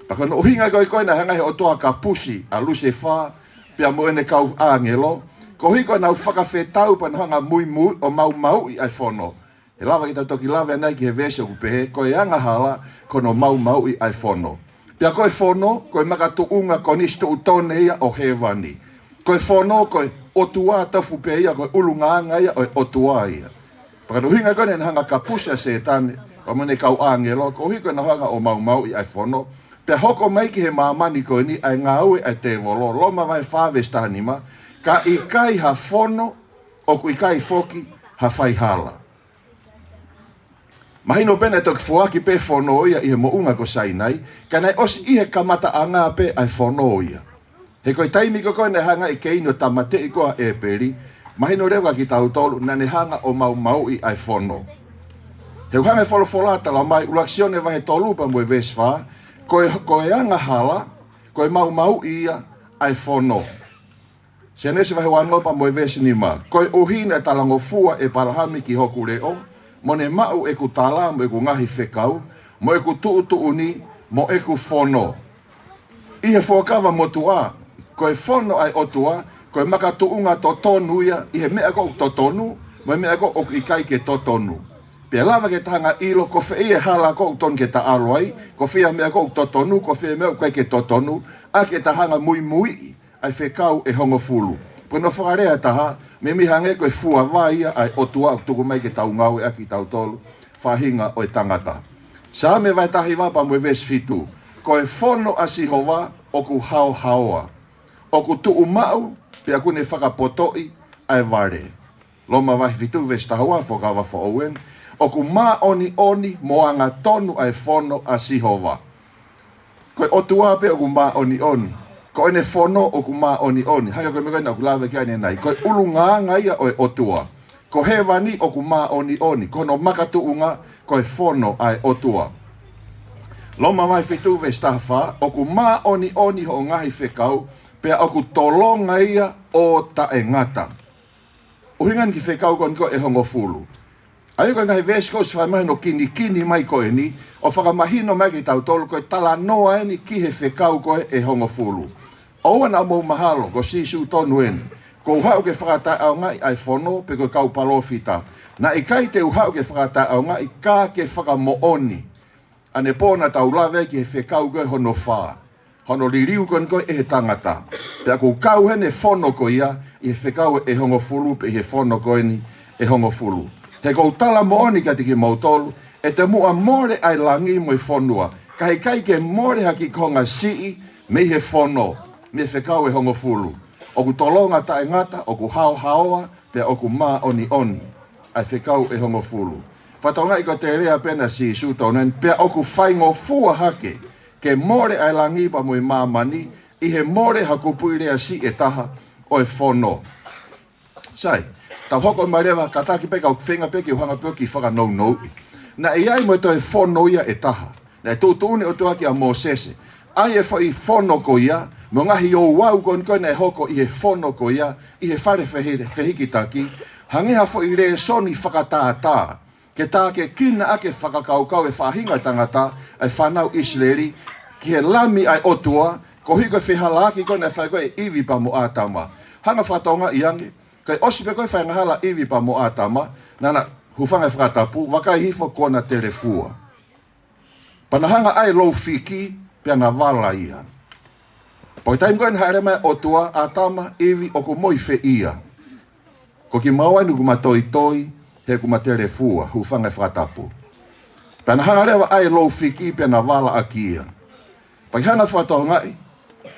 Pea ko hono ʻuhinga ko ē ko ē naʻe hanga ʻe he ʻOtua ʻo kapusi ʻa Lusefā, pea mo ʻene kau ʻāngelo, koeʻuhi ko ʻenau fakafetau pea nau hanga ʻo muimui ʻo maumauʻi ʻa e fono. ʻE lava ke tau toki lave ʻanai ki he veesi ʻoku pehē, ko e angahala, ko hono maumauʻi ʻa e fono. Pea ko e fono, ko e makatuʻunga ko eni situʻutone ia ʻo hēvani. Ko e fono, ko e ʻOtua tofu pē ia, ko e ʻulungaanga ia ʻo e ʻOtua ia. Pea ko hono ʻuhinga ko ē naʻe hanga ʻo kapusi ʻa Sētane, pea mo ʻene kau ʻāngelo, koeʻuhi ko ʻenau hanga ʻo maumauʻi ʻa e fono. Pea hoko mai ki he māmani ko eni ʻa e ngāue ʻa e tēvolo, Loma vahe fā veesi taha nima, ka ʻikai ha fono, ʻoku ʻikai foki ha faihala. Mahino pē naʻe toki foaki pē fono ia ʻi he moʻunga ko Sainai, ka naʻe ʻosi ʻi he kamataʻanga pē ʻa e fono ia. He ko e taimi ko ē ko ē naʻe hanga ʻe Keini ʻo tāmateʻi ko ē ʻa ʻĒpeli, mahino leva kiate kitautolu naʻa ne hanga ʻo maumauʻi ʻa e fono. He ʻoku hanga ʻe he folofola ʻo talamai, ʻuluaki Sione vahe tolu pea mo e veesi fā, ko e, ko e angahala, ko e maumauʻi ia ʻa e fono. Sēnesi vahe uanoa pea mo e veesi nima. Koeʻuhi naʻe talangofua ʻe ʻĒpalahame ki hoku leʻo, mo ne maʻu ʻeku tala mo ʻeku ngaahi fekau, mo ʻeku tuʻutuʻuni, mo ʻeku fono. ʻI he Fuakava Motuʻa, ko e fono ʻa e ʻOtua, ko e makatuʻunga totonu ia ʻi he meʻa ko ē ʻoku totonu, mo e meʻa ko ē ʻoku ʻikai ke totonu. Pea lava ke ta hanga ʻo ʻilo ko fē ia e hala ko ē ʻoku totonu ke ta ʻalu ai, ko fē ia e meʻa ko ē ʻoku totonu, ko fē ia e meʻa ʻoku ʻikai ke totonu, ʻaki ʻeta hanga ʻo muimuiʻi ʻa e fekau ʻe hongofulu. Ko hono fakalea ʻe taha, meimei hangē ko e fuavai ia ʻa e ʻOtua ʻoku tuku mai ke tau ngāueʻaki kitautolu, faʻahinga ʻo e tangata. Saame vahe taha hiva pea mo e veesi fitu. Ko e fono ʻa Sihova ʻoku haohaoa. ʻOku tuʻu maʻu, pea ʻoku ne fakapotoʻi ʻa e vale. Loma vahe fitu veesi taha ua, Fuakava Foʻou eni. ʻOku māʻoniʻoni mo angatonu ʻa e fono ʻa Sihova. Ko e ʻOtua pē ʻoku māʻoniʻoni. Ko ʻene fono ʻoku māʻoniʻoni. Hangē ko e meʻa ko ē naʻa ku lave ki ai ʻanenai. Ko e ʻulungaanga ia ʻo e ʻOtua. Ko hēvani ʻoku māʻoniʻoni. Ko hono makatuʻunga ko e fono ʻa e ʻOtua. Loma vahe fitu veesi taha fā, ʻoku māʻoniʻoni hoʻo ngaahi fekau, pea ʻoku tolonga ia ʻo taʻengata. ʻUhinga eni ki he fekau ko eni ko ē ʻe hongofulu. ʻA ia ko e ngaahi veesi ko ē ʻosi fai mai hono kinikini mai ko eni, ʻo fakamahino mai kiate kitautolu ko e talanoa eni ki he fekau ko ē ʻe hongofulu. ʻOua naʻa mou mahalo, ko Sīsū tonu eni. Kuo u haʻu ke fakataʻeʻaongaʻi ʻa e fono, pe ko e kau palōfita. Naʻe ʻikai te u haʻu ke fakataʻeʻaongaʻi ka ke fakamoʻoni. Ane pō naʻa tau lave ki he fekau ko ē hono fā. Hono liliu ko eni ko ē ʻe he tangata. Pea ʻoku kau heni e fono ko ia, ʻi he fekau ʻe hongofulu pe ʻi he fono ko eni ʻe hongofulu. He ʻoku ou tala moʻoni kiate kimoutolu, ʻe tomuʻa mole ʻa e langi mo e fonua, ka heʻikai ke mole ha kiʻi konga siʻi mei he fono, mei he fekau ʻe hongofulu. ʻOku tolonga taʻengata, ʻoku haohaoa, pea ʻoku māʻoniʻoni. ʻA e fekau ʻe hongofulu. Fakatokangaʻi ko e lea pē ʻa Sīsū tau nani, pea ʻoku faingofua hake ke mole ʻa e langi pea mo e māmani, ʻi he mole ha kupuʻi lea siʻi ʻe taha ʻo e fono. Sai, tau hoko mai leva, kātaki pē kau feinga pē ke u hanga pē ʻo kiʻi fakanounouʻi. Naʻe ʻi ai mo e toe fono ia ʻe taha. Naʻe tuʻutuʻuni ʻe he ʻOtua kia Mōsese. ʻA ia e foʻi fono ko ia, mo e ngaahi ouau ko eni ko ē naʻe hoko ʻi he fono ko ia, ʻi he fale fehi-, fehikitaki, hangē ha foʻi lēsoni fakatātā. Ke tākiekina ʻaki e fakakaukau ʻa e faʻahinga ʻo e tangata, ʻa e fānau ʻIsileli, ki he Lami ʻa e ʻOtua, koeʻuhi ko e fehālaaki ko ē naʻe fai ko ē ʻe ʻIvi pea mo ʻĀtama. Hanga fakatokangaʻi ange, kae ʻosi pē ko ē fai angahala ʻa ʻIvi pea mo ʻĀtama, naʻa na, hūfanga he fakatapu, vakai hifo kuo na telefua. Pea na hanga ʻa e lou fiki, pea na vala ia. Pea ko e taimi ko ē naʻe hāʻele mai ai e ʻOtua, ʻĀtama, ʻIvi, ʻoku mo ʻi fē ia? Ko kimaua eni ʻoku ma toitoi, he ʻoku ma telefua, hūfanga he fakatapu. Pea na hanga leva ʻa e lou fiki, pea na vala ʻaki ia. Pea ke hanga fakatokangaʻi,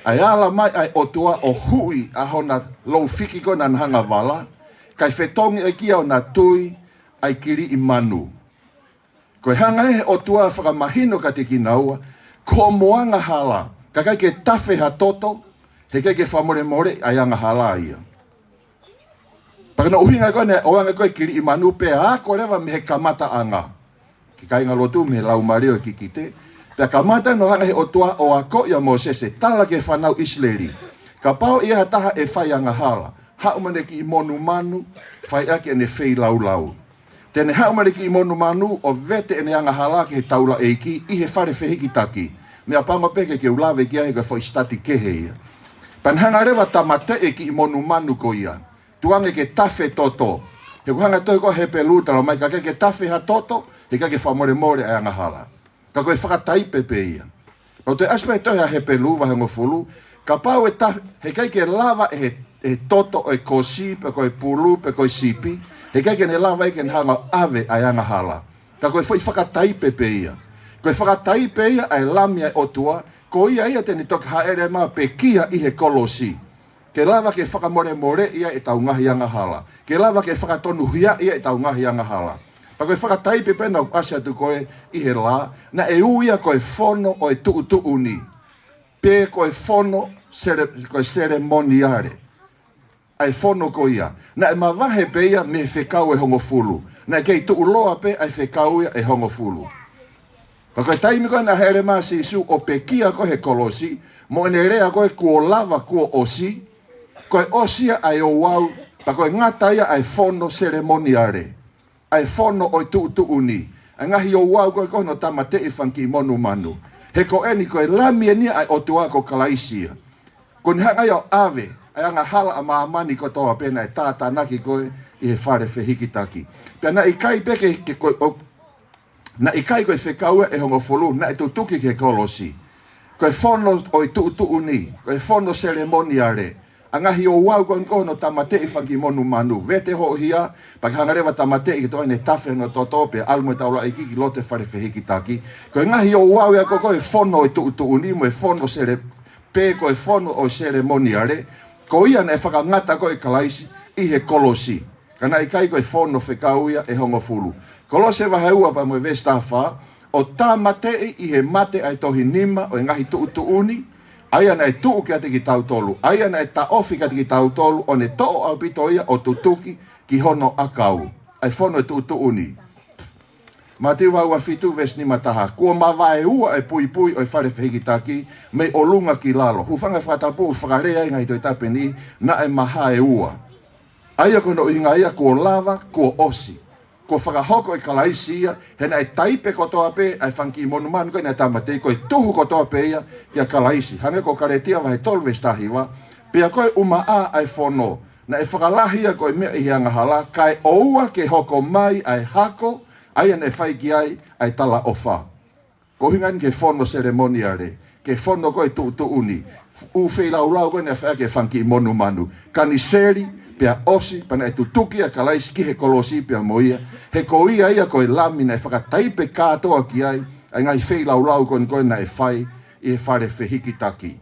ʻa e ala mai ʻa e ʻOtua ʻo huʻi ʻa hona lou fiki ko ē naʻa na hanga vala, kae fetongi ʻaki ia ʻo na tui ʻa e kiliʻi manu. Ko e hanga ʻe he ʻOtua fakamahino kiate kinaua, ko hoʻomo angahala, ka ʻikai ke tafe ha toto, heʻikai ke fakamolemoleʻi ʻa e angahala ia. Pea ko hono ʻuhinga ko ē naʻe ʻoange ko ē e kiliʻi manu pea ako leva mei he kamataʻanga. Ki he kāingalotu mei he laumālie ʻo e kikite. Pea kamata ʻene hanga ʻe he ʻOtua ʻo akoʻi ʻa Mōsese, tala ki he fānau ʻIsileli. Kapau ʻe ʻi ai ha taha ʻe fai angahala, haʻu mo ʻene kiʻi monumanu, fai ʻaki ʻene feilaulau. Te ne haʻu mo ʻene kiʻi monumanu ʻo vete ʻene angahala ki he taulaʻeiki ʻi he fale fehikitaki. Meʻapango pē ke ke u lave ki ai he ko e foʻi sitati kehe ia. Pea na hanga leva ʻo tāmateʻi e kiʻi monumanu ko ia. Tuku ange ke tafe toto. He ʻoku hanga ʻe he tohi ko ē ʻa Hepelū ʻo tala mai ka ʻikai ke tafe ha toto, heʻikai ke fakamolemole ʻa e angahala. Ka ko e fakataipe pē ia. Pea ʻoku toe ʻasi pē he tohi ʻa Hepelū vahe hongofulu, kapau ʻe ta-, heʻikai ke lava ʻe he, ʻe he toto ʻo e kosi, pe ko e pulu, pe ko e sipi, heʻikai ke ne lava ia ke ne hanga ʻo ʻave ʻa e angahala. Ka ko e foʻi fakataipe pē ia. Ko e fakataipe ia ʻa e Lami ʻa e ʻOtua, ko ia ia te ne toki hāʻele mai ʻo pekia ʻi he kolosi. Ke lava ke fakamolemoleʻi ʻetau ngaahi angahala. Ke lava ke fakatonuhiaʻi ʻetau ngaahi angahala. Pea ko e fakataipe pē naʻe ʻasi atu ko ē ʻi he lā, naʻe ui ia ko e fono ʻo e tuʻutuʻuni. Pe ko e fono sele-, ko e selemoniale. ʻA e fono ko ia. Naʻe mavahe pē ia mei he fekau ʻe hongofulu. Naʻe kei tuʻuloa pē ʻa e fekau ia ʻe hongofulu. Ka ko e taimi ko ē naʻe hāʻele mai ai ʻa Sīsū ʻo pekia ko ē he kolosi, mo ʻene lea ko ē kuo lava kuo ʻosi, ko e ʻosi ia ʻa e ouau, pea ko e ngata ia ʻa e fono selemoniale, ʻa e fono ʻo e tuʻutuʻuni, ʻa e ngaahi ouau ko ē ko hono tāmateʻi e fanga kiʻi monumanu. He ko eni ko e Lami eni ia ʻa e ʻOtua ko Kalaisi ia. Ko ʻene hanga ia ʻo ʻave ʻa e angahala ʻa māmani kotoa pē naʻe tātānaki ko ē ʻi he fale fehikitaki. Pea naʻe ʻikai pē ke, ke ko, ʻo, naʻe ʻikai ko e fekau ia ʻe hongofulu, naʻe tutuki ki he kolosi. Ko e fono ʻo e tuʻutuʻuni, ko e fono selemoniale. ʻA e ngaahi ouau ko ē ko hono tāmateʻi e fanga kiʻi monumanu, vete hoʻo hia, pea ke hanga leva ʻo tāmateʻi ke toe ʻai ʻene tafe hono toto pea ʻalu mo e taulaʻeiki ki loto he fale fehikitaki. Ko e ngaahi ouau ia ko ē ko e fono ʻo e tuʻutuʻuni mo e fono sele-, pe ko e fono ʻo e selemoniale, ko ia naʻe fakangata ko ē ʻe Kalaisi ʻi he kolosi. Ka naʻe ʻikai ko e fono fekau ia ʻe hongofulu. Kolose vahe ua pea mo e veesi taha fā, ʻo tāmateʻi ʻi he mate ʻa e tohi nima ʻo e ngaahi tuʻutuʻuni, ʻa ia naʻe tuʻu kiate kitautolu, ʻa ia naʻe taʻofi kiate kitautolu, ʻo ne toʻo ʻaupito ia ʻo tutuki ki hono ʻakau. ʻA e fono ʻo e tuʻutuʻuni. Mātiu vahe ua fitu veesi nima taha. Kuo mavaeua ʻa e puipui ʻo e fale fehikitaki mei ʻolunga ki lalo. Hūfanga he fakatapu ʻoku fakalea ai e ngaahi Tohi Tapu ni, naʻe mahaeua. ʻA ia ko hono ʻuhinga ia kuo lava, kuo ʻosi. Kuo fakahoko ʻe Kalaisi ia, he naʻe taipe kotoa pē ʻa e fanga kiʻi monumanu ko ē naʻe tāmateʻi, ko e tuhu kotoa pē ia kia Kalaisi. Hangē ko Kalētia vahe tolu veesi taha hiva, pea ko e ʻumaʻā ʻa e fono, Naʻe fakalahi ia ko e meʻa ʻi he angahala, kae ʻoua ke hoko mai ʻa e hako, ʻa ia naʻe fai ki ai ʻa e talaʻofa. Ko e ʻuhinga eni ki he fono selemoniale, ki he fono ko e tuʻutuʻuni, ʻū feilaulau ko ē naʻe fai ki he fanga kiʻi monumanu, kaniseli, pea ʻosi, pea naʻe tutuki ʻa Kalaisi ki he kolosi pea mo ia, he ko ia ia ko e lami naʻe fakataipe kātoa ki ai ʻa e ngaahi feilaulau ko eni ko ē naʻe fai ʻi he fale fehikitaki.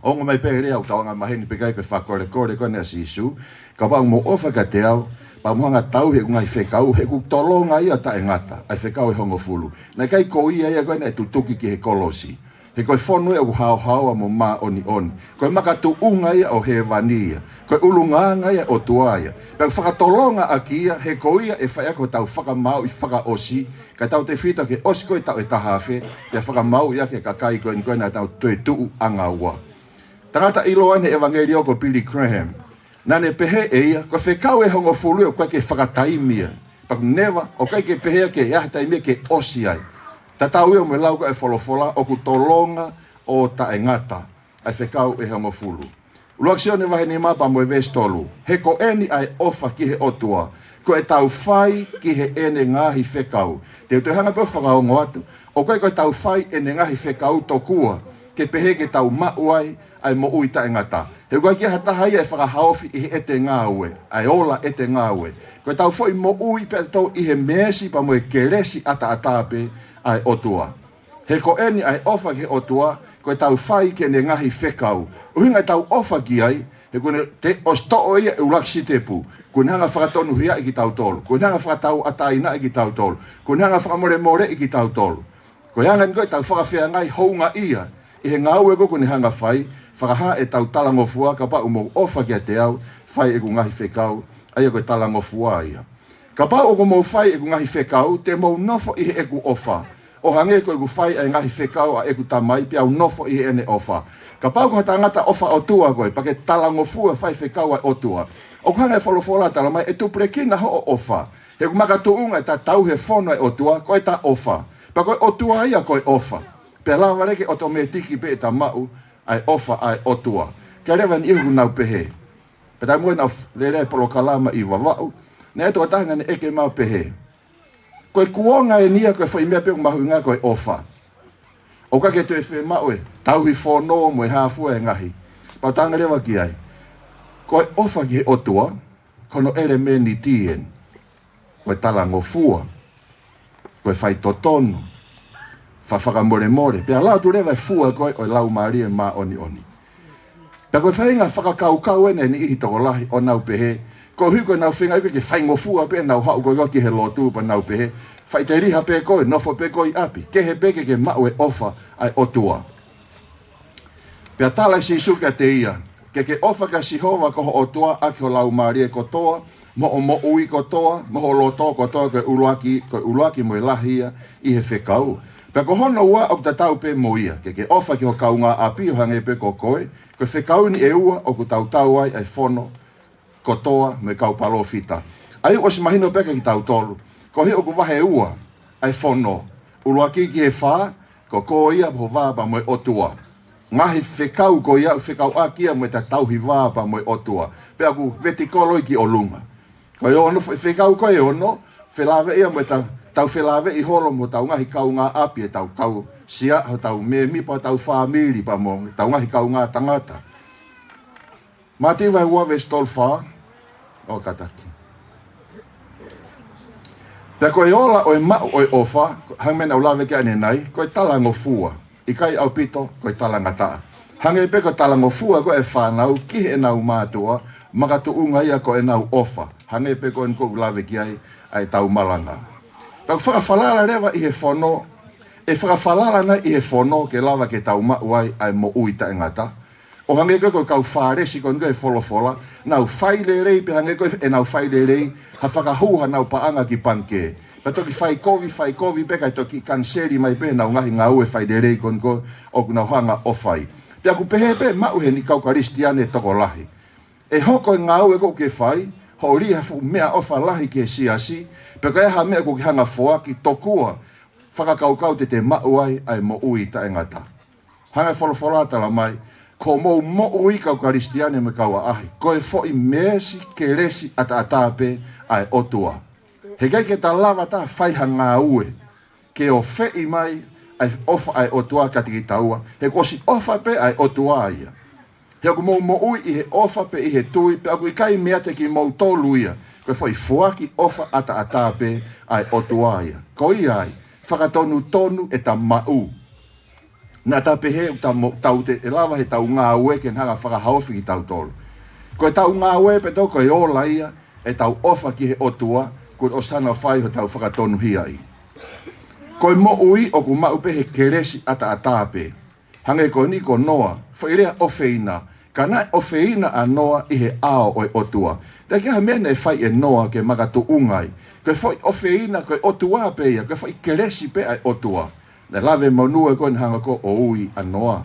Ongo mai pē lea ʻoku tau anga maheni pē kai ko e fakakolekole ko eni ʻa Sīsū, kapau ʻoku mou ʻofa kiate au, pea mou hanga ʻo tauhi ʻeku ngaahi fekau, he ʻoku tolonga ia taʻengata, ʻa e fekau ʻe hongofulu. Naʻe ʻikai ko ia ia ko ē naʻe tutuki ki he kolosi. He ko e fono ia ʻoku haohaoa mo māʻoniʻoni. Ko e makatuʻunga ia ʻo hēvani ia. Ko e ʻulungaanga ia ʻo e ʻOtua ia. Pea ʻoku fakatolonga ʻaki ia, he ko ia ʻe fai ʻaki hotau fakamāuʻi fakaʻosi, kae tautefito ki he ʻosi ko ē taʻu ʻe taha afe, pea fakamāuʻi ʻaki e kakai ko eni ko ē naʻa nau toetuʻu anga ua. Tangata ʻiloa ʻi he ʻevangeliō ko Billy Graham. Naʻa ne pehē ʻe ia, ko e fekau ʻe hongofulu ia ʻoku ʻikai ke fakataimi ia. Pea ʻoku never, ʻoku ʻikai ke pehē ia ke ʻi ai ha taimi ia ke ʻosi ai. Tatau ia mo e lau ko ē ʻa e folofola, ʻoku tolonga ʻo taʻengata ʻa e fekau ʻe hongofulu. ʻUluaki Sione vahe nima pea mo e veesi tolu. He ko eni ʻa e ʻofa ki he ʻOtua, ko ʻetau fai ki heʻene ngaahi fekau. Te u toe hanga pē ʻo fakaongo atu, ʻoku ʻikai ko ʻetau fai ʻene ngaahi fekau tokua ke pehē ke tau maʻu ai ʻa e moʻui taʻengata. He ʻoku ʻikai ke ʻi ai ha taha ia ʻe fakahaofi ʻi heʻete ngāue, ʻa e ola ʻete ngāue. Ko ʻetau foʻi moʻui pē ʻatautolu ʻi he meesi pea mo e kelesi ʻataʻatā pē ʻa e ʻOtua. He ko eni ʻa e ʻofa ki he ʻOtua, ko ʻetau fai ki heʻene ngaahi fekau. ʻUhinga ʻetau ʻofa ki ai, he kuo ne, te, ʻosi toʻo ia e ʻuluaki sitepu. Kuo ne hanga ʻo fakatonuhiaʻi kitautolu. Kuo ne hanga ʻo fakatauʻatāinaʻi kitautolu. Kuo ne hanga ʻo fakamolemoleʻi kitautolu. Ko e anga eni ko ē ʻetau fakafeangai houngaʻia ʻi he ngāue ko ē kuo ne hanga ʻo fai, fakahā ʻetau talangofua, kapau ʻoku mou ʻofa kiate au, fai ʻeku ngaahi fekau, ʻa ia ko e talangofua ia. Kapau ʻoku mou fai ʻeku ngaahi fekau, te mou nofo ʻi heʻeku ʻofa. ʻO hangē ko ʻeku fai ʻa e ngaahi fekau ʻa ʻeku Tamai, peá u nofo ʻi heʻene ʻofa. Kapau ko ha tangata ʻofa ʻOtua koe, pea ke talangofua e faifekau ʻa e ʻOtua, ʻoku hanga ʻe he folofola ʻo talamai ʻe tupulekina hoʻo ʻofa. He ʻoku makatuʻunga ʻeta tauhi e fono ʻa e ʻOtua, ko ʻeta ʻofa. Pea ko e ʻOtua ia ko e ʻofa. Pea lava leva ke ʻotomētiki pē ʻeta maʻu ʻa e ʻofa ʻa e ʻOtua. Kae leva eni ʻoku nau pehē. Pea taimi ko ē naʻa ku lele ai he polokalama ʻi Vavaʻu, naʻe ʻi ai e tokotaha naʻa ne ʻeke mai ʻo pehē, ko e kuonga eni ia ko e foʻi meʻa pē ʻoku mahuʻinga ko e ʻofa. ʻOku ʻikai ke toe fiemaʻu e tauhi fono mo e hā fua e ngaahi. Pea u talaange leva ki ai, ko e ʻofa ki he ʻOtua, ko hono ʻelemēniti eni. Ko e talangofua, ko e faitotonu, fa- fakamolemole, pea lau atu leva e fua ko ē ʻo e Laumālie Māʻoniʻoni. Pea ko e faʻahinga fakakaukau eni ʻa e niʻihi tokolahi ʻo nau pehē, koeʻuhi ko ʻenau feinga ia ke faingofua pē ʻenau haʻu ko ē ki he lotu pea nau pehē, faʻiteliha pē koe, nofo pē koe ʻi ʻapi, kehe pē ke ke maʻu e ʻofa ʻa e ʻOtua. Pea tala ʻe Sīsū kiate ia, ke ke ʻofa kia Sihova ko ho ʻOtua ʻaki ho laumālie kotoa, mo hoʻo moʻui kotoa, mo ho loto kotoa, ko e ʻuluaki, ko e ʻuluaki mo e lahi ia ʻi he fekau. Pea ko hono ua ʻoku tatau pē mo ia, ke ke ʻofa ki ho kaungāʻapi ʻo hangē pē ko koe, ko e fekau eni ʻe ua ʻoku tautau ai ʻa e fono kotoa mo e kau palōfita. ʻA ia ʻosi mahino pē kiate kitautolu, koeʻuhi ʻoku vahe ua ʻa e fono. ʻUluaki ki he fā, ko koe ia mo ho vā pea mo e ʻOtua. Ngaahi fekau ko ia ʻoku fekauʻaki ia mo ʻeta tauhi vā pea mo e ʻOtua. Pea ʻoku vetikolo ia ki ʻolunga. Ko e ono, fe- fekau ko e ono, felāveʻi ia mo ʻeta, tau felāveʻi holo mo hotau ngaahi kaungāʻapi, ʻetau kau sia, hotau mēmipa, hotau fāmili pea mo ʻetau ngaahi kaungā tangata. Mātiu vahe ua veesi tolu fā. ʻO kātaki. Pea ko e ola ʻo e maʻu ʻo e ʻofa, hangē ko e meʻa naʻa ku lave ki ai ʻanenai, ko e talangofua. ʻIkai ʻaupito, ko e talangataʻa. Hangē pē ko e talangofua ko ē ʻa e fānau ki heʻenau mātuʻa, makatuʻunga ia ko ʻenau ʻofa. Hangē pē ko eni ʻoku ou lave ki ai ʻa ʻetau malanga. Pea ʻoku fakafalala leva ʻi he fono, ʻe fakafalala nai ʻi he fono ke lava ke tau maʻu ai ʻa e moʻui taʻengata. ʻO hangē ko e, ko e kau Fālesi ko eni ko ē he folofola, nau fai lelei pē hangē ko ē ʻenau fai lelei, ha fakahū hanau paʻanga ki pangikē. Pea toki fai kovi, fai kovi pē kae toki kaniseli mai pē ʻenau ngaahi ngāue fai lelei ko eni ko ē ʻoku nau hanga ʻo fai. Pea ʻoku pehē pē maʻu heni kau Kalisitiane tokolahi. ʻE hoko e ngāue ko ē ʻoku ke fai, hoʻo lī ha fuʻu meʻaʻofa lahi ki he siasi, pe ko e hā ha meʻa ʻoku ke hanga ʻo foaki tokua, fakakaukau te te maʻu ai ʻa e moʻui taʻengata. Hanga ʻe he folofola ʻo talamai, Ko hoʻomou moʻui kau Kalisitiane mo e kau ʻaʻahi, ko e foʻi meesi kelesi ʻataʻatā pē ʻa e ʻOtua. He ʻikai ke ta lava ʻo fai ha ngāue ke ofeʻi mai ʻa e ʻofa ʻa e ʻOtua kiate kitaua. He kuo ʻosi ʻofa pē ʻa e ʻOtua ia. He ʻoku mou moʻui ʻi he ʻofa pea ʻi he tui, pea ʻoku ʻikai meiate kimoutolu ia, ko e foʻi foaki ʻofa ʻataʻatā pē ʻa e ʻOtua ia. Ko ia ai, fakatonutonu ʻeta maʻu. Naʻa ta pehē ʻoku ta mo-, tau te, ʻe lava heʻetau ngāue ke ne hanga ʻo fakahaofi kitautolu. Ko ʻetau ngāue pē ʻatautolu ko e ola ia ʻetau ʻofa ki he ʻOtua, kuo ʻosi hanga ʻo fai hotau fakatonuhiaʻi. Ko e moʻui ʻoku maʻu pē he kelesi ʻataʻatā pē. Hangē ko eni ko Noa, foʻi lea ʻofeina, ka naʻe ʻofeina ʻa Noa ʻi he ʻao ʻo e ʻOtua. Teʻeki ai ha meʻa naʻe fai ʻe Noa ke makatuʻunga ai. Ko e foʻi ʻofeina, ko e ʻOtua pē ia, ko e foʻi kelesi pē ʻa e ʻOtua. Naʻe lave monū ē ko ē naʻe hanga ko ē ʻo ui ʻa Noa.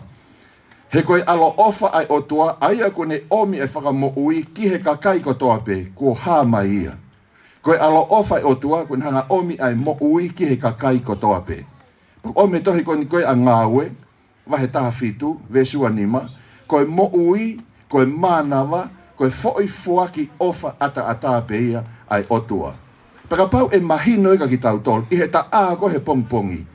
He ko e ʻaloʻofa ʻa e ʻOtua, ʻa ia kuo ne ʻomi e fakamoʻui ki he kakai kotoa pē, kuo hā mai ia. Ko e ʻaloʻofa ʻa e ʻOtua, kuo ne hanga ʻo ʻomi ʻa e moʻui ki he kakai kotoa pē. Pea ʻomi e tohi ko eni ko ē ʻa Ngāue, vahe taha fitu, veesi ua nima, ko e moʻui, ko e mānava, ko e foʻi foaki ʻofa ʻataʻatā pē ia ʻa e ʻOtua. Pea kapau ʻe mahino ia kiate kitautolu, ʻi he taʻā ko ē he pongipongi,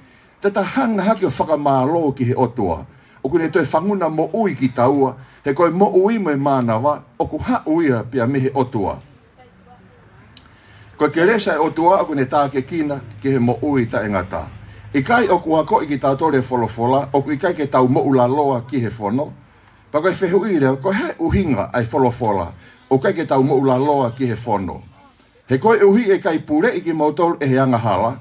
te ta hanga hake ʻo fakamālō ki he ʻOtua. ʻOku ne toe fanguna moʻui kitaua, he ko e moʻui mo e mānava, ʻoku haʻu ia pea mei he ʻOtua. Ko e kelesi ʻa e ʻOtua ʻoku ne tākiekina ki he moʻui taʻengata. ʻIkai ʻoku akoʻi kitautolu ʻe he folofola, ʻoku ʻikai ke tau moʻulaloa ki he fono. Pea ko e fehuʻi leva, ko e hā e ʻuhinga ʻa e folofola, ʻoku ʻikai ke tau moʻulaloa ki he fono. He koeʻuhi ʻe ʻikai puleʻi kimoutolu ʻe he angahala,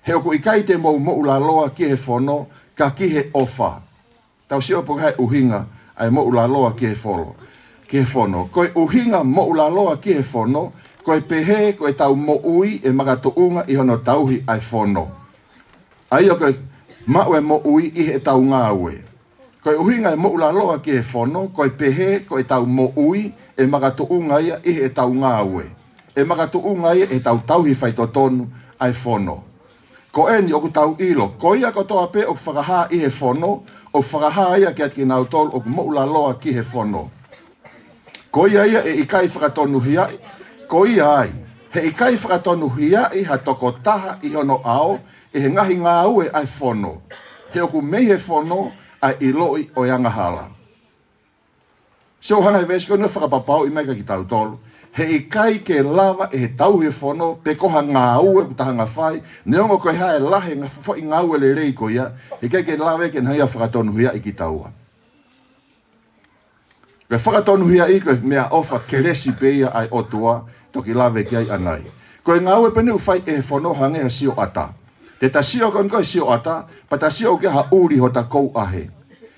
he ʻoku ʻikai te mou moʻulaloa ki he fono, ka ki he ʻofa. Tau sio pe ko e hā e ʻuhinga ʻa e moʻulaloa ki he folo, ki he fono. Ko e ʻuhinga moʻulaloa ki he fono, ko e pehē ko ʻetau moʻui ʻe makatuʻunga ʻi hono tauhi ʻa e fono. ʻA ia ko e maʻu e moʻui ʻi heʻetau ngāue. Ko e ʻuhinga e moʻulaloa ki he fono, ko e pehē ko ʻetau moʻui ʻe makatuʻunga ia ʻi heʻetau ngāue. ʻE makatuʻunga ia ʻi heʻetau tauhi faitotonu ʻa e fono. Ko eni ʻoku tau ʻilo, ko ia kotoa pē ʻoku fakahā ʻi he fono, ʻoku fakahā ia kiate kinautolu ʻoku moʻulaloa ki he fono. Ko ia ia ʻe ʻikai fakatonuhiaʻi, ko ia ai, he ʻikai fakatonuhiaʻi ha tokotaha ʻi hono ʻao, ʻi he ngaahi ngāue ʻa e fono. He ʻoku mei he fono ʻa e ʻiloʻi ʻo e angahala. Sio hanga he veesi ko eni ʻo fakapapauʻi mai kiate kitautolu. He ʻikai ke lava ʻe he tauhi e fono, pe ko ha ngāue ʻoku ta hanga ʻo fai, neongo ko e hā e lahi e ngaahi foʻi ngāue lelei ko ia, he ʻikai ke lava ia ke ne hanga ʻo fakatonuhiaʻi kitaua. Ko e fakatonuhiaʻi ko e meʻaʻofa kelesi pē ia ʻa e ʻOtua, toki lave ki ai ʻanai. Ko e ngāue pē eni ʻoku fai ʻe he fono hangē ha sioʻata. Te ta sio ko eni ko e sioʻata, pea ta sio ki ha ʻuli hota kouʻahe.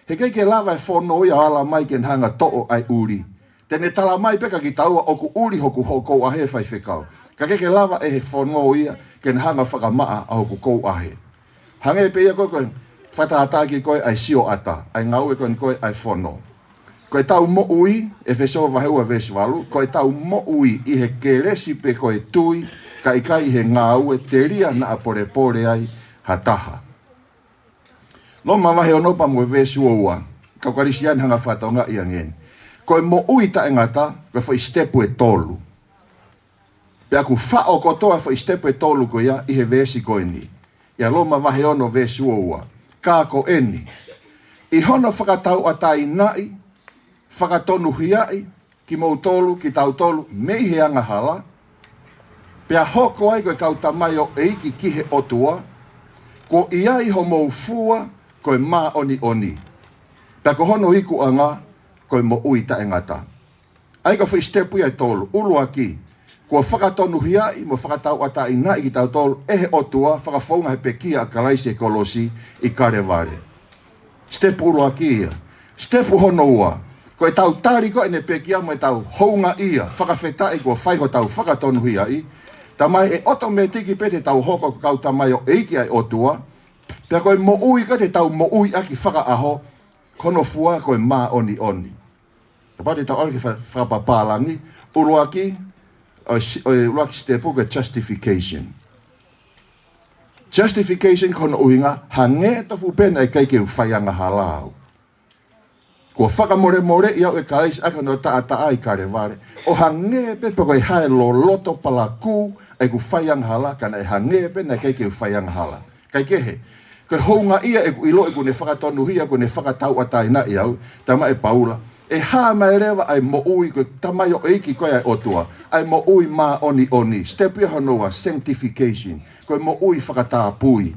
He ʻikai ke lava e fono ia ʻo ala mai ke ne hanga ʻo toʻo ʻa e ʻuli. Te ne tala mai pē kiate kitaua ʻoku ʻuli hoku ho-, kouʻahe faifekau. Ka ʻikai ke lava ʻe he fono ia ke ne hanga ʻo fakamaʻa ʻa hoku kouʻahe. Hangē pē ia ko e, ko e fakatātā ki ko ē ʻa e sioʻata, ʻa e ngāue ko eni ko ē ʻa e fono. Ko ʻetau moʻui, ʻEfesō vahe ua veesi valu, ko ʻetau moʻui ʻi he kelesi pē ko e tui, ka ʻikai ʻi he ngāue telia naʻa polepole ai ha taha. Loma vahe ono pea mo e veesi ua ua, kau Kalisitiane hanga ʻo fakatokangaʻi ange eni. Ko e moʻui taʻengata, ko e foʻi sitepu ʻe tolu. Pea ʻoku faʻo kotoa e foʻi sitepu ʻe tolu ko ia ʻi he veesi ko eni. ʻIa Loma vahe ono veesi ua ua. Ka ko eni. ʻI hono fakatauʻatāinaʻi, fakatonuhiaʻi, kimoutolu, kitautolu, mei he angahala, pea hoko ai ko e kau tamaioʻeiki ki he ʻOtua, kuo ʻi ai homou fua ko e māʻoniʻoni. Pea ko hono ikuʻanga, ko e moʻui taʻengata. ʻA ia ko e foʻi sitepu ia ʻe tolu, ʻuluaki, kuo fakatonuhiaʻi mo fakatauʻatāinaʻi kitautolu ʻe he ʻOtua, fakafounga he pekia ʻa Kalaisi he kolosi ʻi Kalevale. Sitepu ʻuluaki ia. Sitepu hono ua. Ko ʻetau tali ko ē ʻene pekia mo ʻetau houngaʻia, fakafetaʻi kuo fai hotau fakatonuhiaʻi, Tamai, ʻe ʻotomētiki pē te tau hoko ko e kau tamaioʻeiki ʻa e ʻOtua, pea ko e moʻui ko ē te tau moʻui ʻaki fakaʻaho, ko hono fua ko e māʻoniʻoni. Kapau te tau ʻalu ki he fa-, fakapapālangi, ʻuluaki, ʻo e si-, ʻo e ʻuluaki sitepu ko e justification. Justification ko hono ʻuhinga, hangē tofu pē naʻe ʻikai ke u fai angahala au. Kuo fakamolemoleʻi au ʻe Kalaisi ʻaki hono taʻataʻa ʻi Kalevale. ʻO hangē pē pe ko e hā e loloto palakū ʻeku faiangahala, ka naʻe hangē pē naʻe ʻikai ke u faiangahala. Kaikehe, ko e houngaʻia ʻeku ʻiloʻi kuo ne fakatonuhia, kuo ne fakatauʻatāinaʻi au, talamai ʻe Paula, ʻe hā mai leva ʻa e moʻui, ko e tamaioʻeiki ko ē ʻa e ʻOtua, ʻa e moʻui māʻoniʻoni, step ia hono ua, sanctification, ko e moʻui fakatāpui.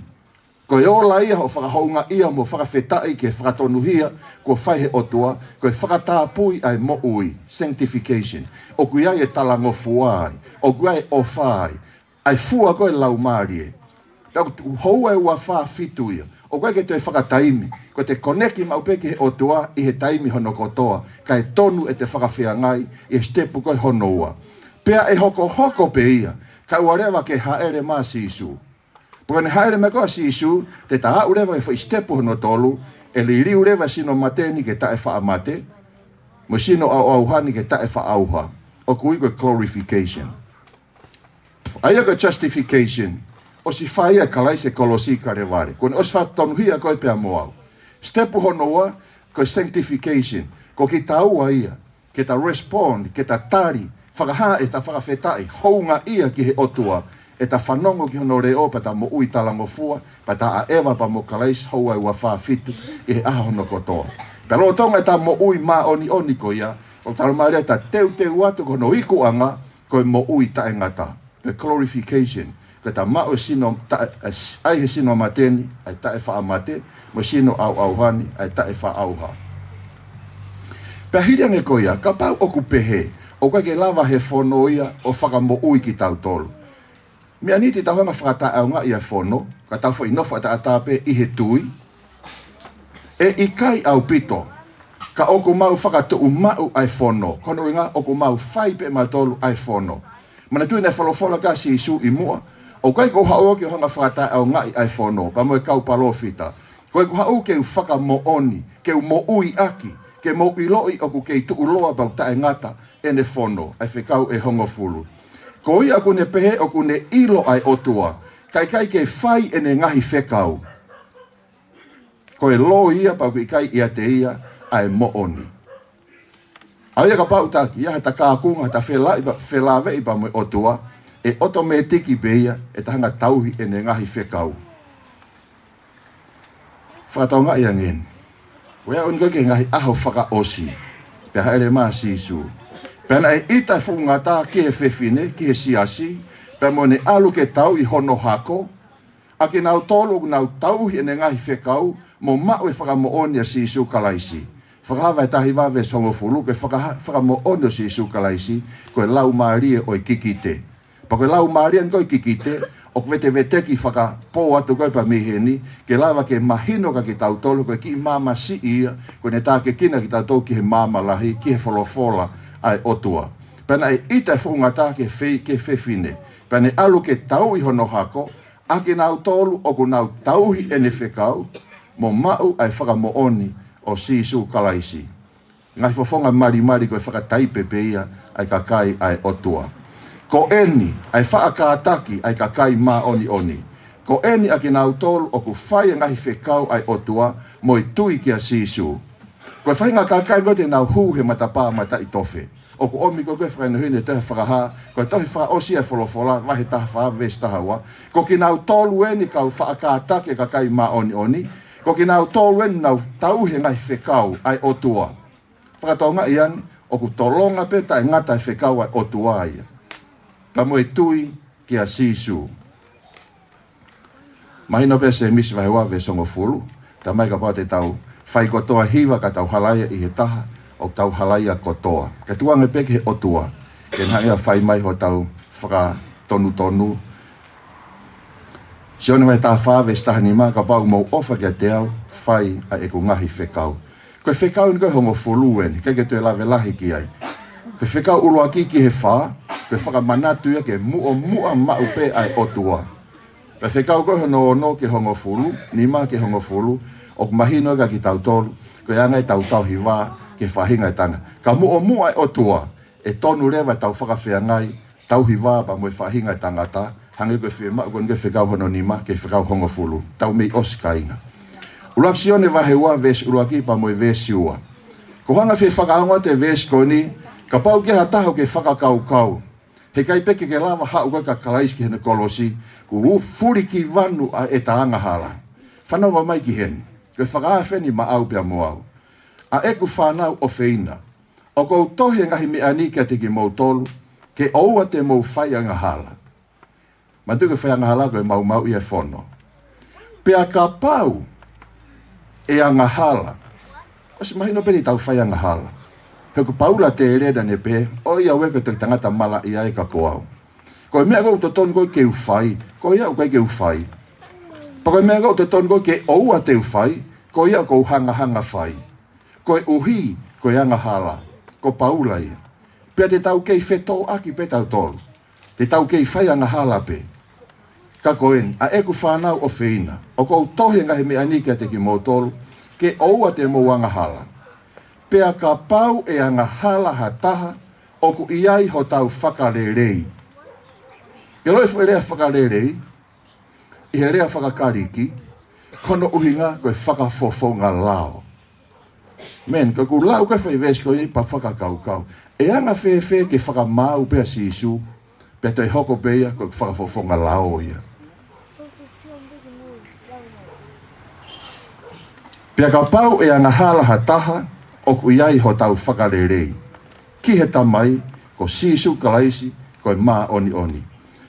Ko e ola ia hoʻo fakahoungaʻia mo fakafetaʻi ki he fakatonuhia kuo fai ʻe he ʻOtua, ko e fakatāpui ʻa e moʻui, sanctification. ʻOku ʻi ai e talangofua ai, ʻoku ʻi ai e ʻofa ai, ʻa e fua ko ē ʻa e Laumālie. Pea ʻoku tuʻu houa ʻe ua fā fitu ia. ʻOku ʻikai ke toe fakataimi, ko ʻete koneki maʻu pē ki he ʻOtua ʻi he taimi hono kotoa, kae tonu ʻete fakafeangai ʻi he step ko ē hono ua. Pea ʻe hokohoko pē ia, kae ʻoua leva ke hāʻele mai ʻa Sīsū. Pea ko ʻene hāʻele mai ko ē ʻa Sīsū, te ta aʻu leva ki he foʻi step hono tolu, ʻe liliu leva e sino mate ni ke taʻefaʻamate, mo e sino ʻauʻauha ni ke taʻefaʻaʻauha. ʻOku ui ko e glorification. ʻA ia ko e justification, ʻosi fai ia ʻe Kalaisi he kolosi ʻi Kalevale. Kuo ne ʻosi fakatonuhia koe pea mo au. Step hono ua, ko e sanctification. Ko kitaua ia, ke ta respond, ke ta tali, fakahā ʻeta fakafetaʻi, houngaʻia ki he ʻOtua, ʻeta fanongo ki hono leʻo, pea ta moʻui talangofua, pea ta ʻaʻeva pea mo Kalaisi houa ʻe ua fā fitu ʻi he ʻaho hono kotoa. Pea lolotonga ʻeta moʻui māʻoniʻoni ko ia, ʻoku talamai leva ʻeta teuteu atu ki hono ikuʻanga, ko e moʻui taʻengata, the glorification, ke ta maʻu e sino, ta, e s-, ʻai he sino mate ni ʻa e taʻefaʻamate, mo e sino ʻauʻauha ni ʻa e taʻefaʻaʻauha. Pea hili ange ko ia, kapau ʻoku pehē, ʻoku ʻikai ke lava he fono ia ʻo fakamoʻui kitautolu. Meʻa ni te tau hanga fakataʻeʻaongaʻi ʻa e fono, ka tau foʻi nofo ʻataʻatā pē ʻi he tui, ʻe ʻikai ʻaupito, ka ʻoku mau fakatuʻumaʻu ʻa e fono, ko hono ʻuhinga ʻoku mau fai pē ʻe mautolu ʻa e fono. Manatuʻi naʻe folofola ki ai ʻa Sīsū ʻi muʻa, ʻoku ʻikai ko au haʻu au ke u hanga fakataʻeʻaongaʻi ʻa e fono, pea mo e kau palōfita. Ko ʻeku haʻu ke u fakamoʻoni, ke u moʻui ʻaki, ke mou ʻiloʻi ʻoku kei tuʻuloa pea ʻoku taʻengata ʻene fono, ʻa e fekau ʻe hongofulu. Ko ia ʻoku ne pehē ʻoku ne ʻilo ʻa e ʻOtua, ka ʻikai ke fai ʻene ngaahi fekau, ko e loi ia pea ʻoku ʻikai ʻiate ia ʻa e moʻoni. ʻA ia kapau taki, ʻi ai hata kākunga, hata felaʻi pea, felāveʻi pea mo e ʻOtua, ʻe ʻotomētiki pē ia ʻeta hanga tauhi ʻene ngaahi fekau. Fakatokangaʻi ange eni. Ko ia ʻoku ʻi ai e ngaahi ʻaho fakaʻosi, pea hāʻele mai ʻa Sīsū. Pea naʻe ʻita e fuʻu ngata ki he fefine, ki he siasi, pea mo ʻene ʻalu ke tauʻi hono hako, ʻa kinautolu ʻoku nau tauhi ʻene ngaahi fekau, mo maʻu e fakamoʻoni ʻa Sīsū Kalaisi. Fakahā vahe taha hiva veesi hongofulu, ko e fakaha-, fakamoʻoni ʻo Sīsū Kalaisi, ko e laumālie ʻo e kikite. Pea ko e laumālie eni ko ē ʻo e kikite, ʻoku veteveteki fakapō atu ko ē pea mei heni, ke lava ke mahino kia kitautolu, ko e kiʻi maama siʻi ia, ko ʻene tākiekina kitautolu ki he maama lahi, ki he folofola ʻa e ʻOtua. Pea naʻe ʻita e fuʻu ngata ki he fe-, ki he fefine. Pea ne ʻalu ke tauʻi hono hako, ʻa kinautolu ʻoku nau tauhi ʻene fekau, mo maʻu ʻa e fakamoʻoni ʻo Sīsū Kalaisi. Ngaahi fofonga malimali ko e fakataipe pē ia ʻa e kakai ʻa e ʻOtua. Ko eni, ʻa e faʻa kātaki ʻa e kakai māʻoniʻoni. Ko eni ʻa kinautolu ʻoku fai e ngaahi fekau ʻa e ʻOtua, mo e tui kia Sīsū. Ko e faʻahinga kakai ko ē te nau hū he matapā mataʻitofe. ʻOku ʻomi ko ē ko e fakahinohino ʻi he tohi Fakahā, ko e tohi fakaʻosi ʻa e Folofola, vahe taha fā veesi taha ua. Ko kinautolu eni kau faʻa kātaki e kakai māʻoniʻoni. Ko kinautolu eni nau tauhi e ngaahi fekau ʻa e ʻOtua. Fakatokangaʻi ange, ʻoku tolonga pē taʻengata e fekau ʻa e ʻOtua ia. Pea mo e tui kia Sīsū. Mahino pē Sēmisi vahe ua veesi hongofulu, talamai kapau te tau fai kotoa hiva ka tau halaia ʻi he taha, ʻoku tau halaia kotoa. Kae tuku ange pē ki he ʻOtua, ke ne hanga ʻo fai mai hotau fakatonutonu. Sione vahe taha fā veesi taha nima, kapau ʻoku mou ʻofa kiate au, fai ʻa ʻeku ngaahi fekau. Ko e fekau eni ko e hongofulu eni, ʻikai ke toe lave lahi ki ai. Ko e fekau ʻuluaki ki he fā, ko e fakamanatu ia ke muʻomuʻa maʻu pē ʻa e ʻOtua. Pea fekau ko ē hono ono ki he hongofulu, nima ki he hongofulu, ʻoku mahino kia kitautolu, ko e anga ʻetau tauhi vā ki he faʻahinga ʻo e tangata. Ka muʻomuʻa e ʻOtua, ʻe tonu leva ʻetau fakafeangai, tauhi vā pea mo e faʻahinga ʻo e tangata, hangē ko e fiemaʻu ko eni ko e fekau hono nima ki he fekau hongofulu. Tau mei ʻosi kāinga. ʻUluaki Sione vahe ua veesi ʻuluaki pea mo e veesi ua. Ko e hanga fie fakaongo atu e veesi ko eni, kapau ʻoku ʻi ai ha taha ʻoku ke fakakaukau, heʻikai pē ke ke lava haʻu koe kia Kalaisi ki heʻene kolosi, kuo fulikivanu ʻa ʻeta angahala. Fanongo mai ki heni, ko e fakaafe eni maʻau pea mo au. ʻA ʻeku fānau ʻofeina, ʻoku ou tohi e ngaahi meʻa ni kiate kimoutolu, ke ʻoua te mou fai angahala. Manatuʻi ko e fai angahala ko e maumauʻi e fono. Pea kapau ʻe angahala. ʻOsi mahino pē ʻetau fai angahala. He ko Paula tēlē naʻa ne pehē, ʻoiauē ko e toki tangata malaʻia ē ka ko au. Ko e meʻa ʻoku totonu ko ē ke u fai, ko ia ʻoku ʻikai ke u fai. Pea ko e meʻa ʻoku totonu ko ē ke ʻoua te u fai, ko ia ʻoku ou hangahanga fai. Koeʻuhi ko e angahala, ko Paula ia. Pea te tau kei fetōʻaki pē tautolu. Te tau kei fai angahala pē. Ka ko eni, ʻa ʻeku fānau ʻofeina, ʻoku ou tohi e ngaahi meʻa ni kiate kimoutolu, ke ʻoua te mou angahala. Pea kapau ʻe angahala ha taha, ʻoku ʻi ai hotau fakalelei. Ke ʻilo e foʻi lea fakalelei, ʻi he lea faka-Kalisi, ko hono ʻuhinga ko e fakafofonga lao. Man, ko ʻeku lau ko ē foʻi veesi ko eni pea fakakaukau. ʻE anga fēfē ke fakamaau pē ʻa Sīsū, pea toe hoko pē ia ko e fakafofonga lao ia. Pea kapau ʻe angahala ha taha, ʻoku ʻi ai hotau fakalelei. Ki he Tamai, ko Sīsū Kalaisi, ko e māʻoniʻoni.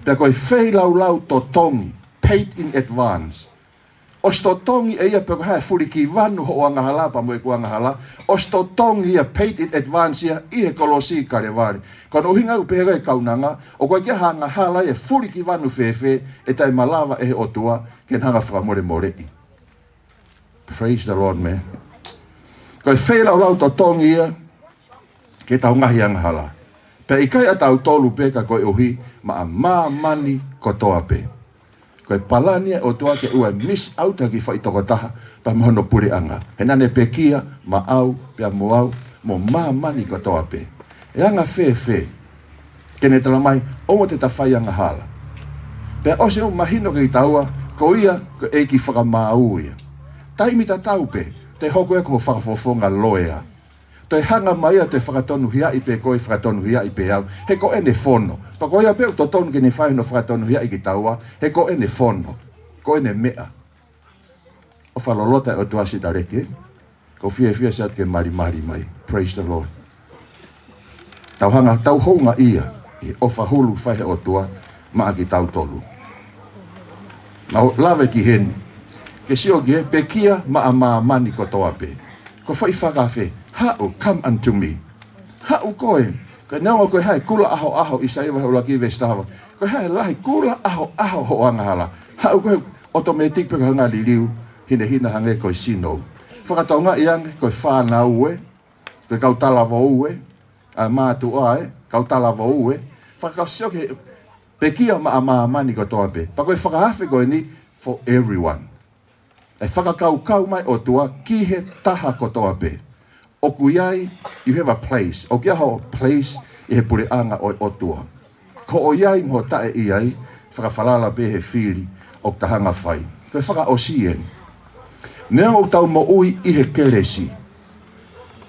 Pea ko e feilaulau totongi, paid in advance. ʻOsi totongi ʻe ia pe ko e hā e fulikivanu hoʻo angahala pea mo ʻeku angahala. ʻOsi totongi ia, paid in advance ia ʻi he kolosi Kalevale. Ko hono ʻuhinga ʻoku pehē ko ē ʻe he kaunanga, ʻoku ʻikai ke ʻi ai ha angahala ia ʻe fulikivanu fēfē ʻe taʻemalava ʻe he ʻOtua ke ne hanga fakamolemoleʻi. Praise the Lord, man. Ko e feilaulau totongi ia, ke tau ngaahi angahala. Pea ʻikai ʻa tautolu pē ka koeʻuhi maʻa māmani kotoa pē. Ko e palani ʻa e ʻOtua ke ʻoua miss out ha kiʻi faʻitokotaha pea mo hono puleʻanga. He naʻa ne pekia maʻau pea mo au mo māmani kotoa pē. ʻE anga fēfē ke ne tala mai, ʻoua te ta fai angahala. Pea ʻosi ʻo mahino kiate kitaua, ko ia ko e ʻEiki fakamaau ia. Taimi tatau pē, te hoko ia ko e fakafofonga loea. Toe hanga mai ia ʻo toe fakatonuhiaʻi pē koe, fakatonuhiaʻi pē au. He ko ʻene fono. Pea ko ia pē ʻoku totonu ke ne fai hono fakatonuhiaʻi kitaua. He ko ʻene fono. Ko ʻene meʻa. ʻOfa lolota ʻa e ʻOtua Sitaleki. ʻOku ou fiefia atu ke malimali mai. Praise the Lord. Tau hanga, tau houngaʻia ʻi he ʻofa hulu fai ʻe he ʻOtua maʻa kitautolu. Naʻa ku lave ki heni. Ke sio ki he pekia maʻa māmani kotoa pē. Ko e foʻi fakaafe, haʻu, come unto me. Haʻu koe. Ka neongo ko e hā e kula ʻahoʻaho, ʻAisea vahe ʻuluaki veesi taha fā. Ko e hā e lahi kula ʻahoʻaho hoʻo angahala. Haʻu koe, automatic pē ko e hanga liliu, hinehina hangē ko e sino. Fakatokangaʻi ange, ko e fānau ē, ko e kau talavou ē, ʻa e mātuʻa ē, kau talavou ē. Fakasio ki he pekia maʻa māmani kotoa pē. Pea ko e fakaafe ko eni for everyone. ʻE fakakaukau mai ʻOtua ki he taha kotoa pē. ʻOku ʻi ai, you have a place. ʻOku ʻi ai hoʻo place ʻi he puleʻanga ʻo e ʻOtua. Ko hoʻo ʻi ai mo hoʻo taʻe ʻi ai, fakafalala pē he fili ʻoku ta hanga fai. Ko e fakaʻosi eni. Neongo ʻoku tau moʻui ʻi he kelesi.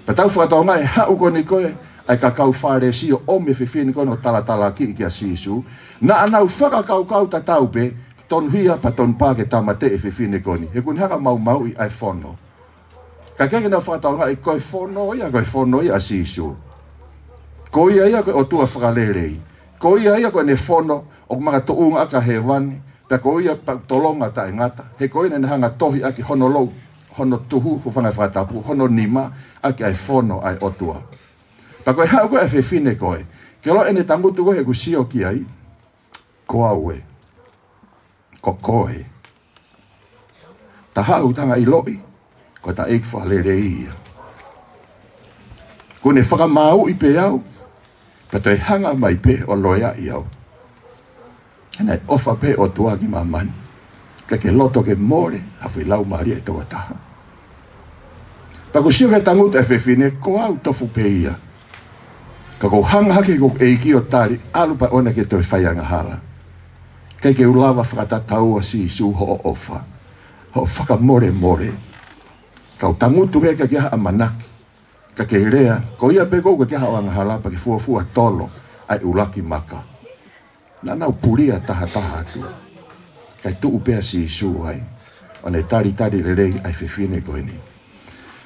Pea tau fakatokangaʻi haʻu ko eni ko ē ʻa e kakai Fālesi ʻo ʻomi e fefine ko eni ʻo talatalakiʻi kia Sīsū. Naʻa nau fakakaukau tatau pē, tonuhia pea tonu pē ke tāmateʻi e fefine ko eni. He kuo ne hanga maumauʻi ʻa e fono. Ka ʻikai ke nau fakatokangaʻi ko e fono ia, ko e fono ia ʻa Sīsū. Ko ia ia ko e ʻOtua fakalelei. Ko ia ia ko ʻene fono ʻoku makatuʻunga ʻaki ʻa hēvani, pea ko ia pea tolonga taʻengata. He ko ia naʻa ne hanga tohi ʻaki hono lou, hono tuhu, hūfanga he fakatapu, hono nima, ʻaki ʻa e fono ʻa e ʻOtua. Pea ko e haʻu ko ē ʻa e fefine ko ē, ke ʻilo ʻene tangutu ko ē he ʻoku sio ki ai, ko au ē. Ko koe. Ta haʻu ta hanga ʻiloʻi, ko e taʻeʻaho fakalelei ia. Kuo ne fakamaauʻi pē au, pea toe hanga mai pē ʻo loeaʻi au. He naʻe ʻofa pē ʻOtua ki māmani. Ka ke loto ke mole, ha foʻi laumālie ʻe toko taha. Pea ʻoku sio ki he tangutu ʻa e fefine, ko au tofu pē ia. Ka ʻoku ou hanga hake ko e ʻEiki ʻo tali, ʻalu pē ʻoua naʻa ke toe fai angahala. ʻIkai ke u lava fakatataua Sīsū hoʻo ʻofa. Hoʻo fakamolemole. Kau tangutu he ʻikai ke ʻi ai ha ʻamanaki. Ka ke lea, ko ia pē ʻoku ʻikai ke ʻi ai haʻo angahala pea ke fuofua tolo ʻa e ʻuluaki maka. Naʻa nau pulia tahataha atu. Kae tuʻu pē ʻa Sīsū ai, ʻo ne talitali lelei ʻa e fefine ko eni.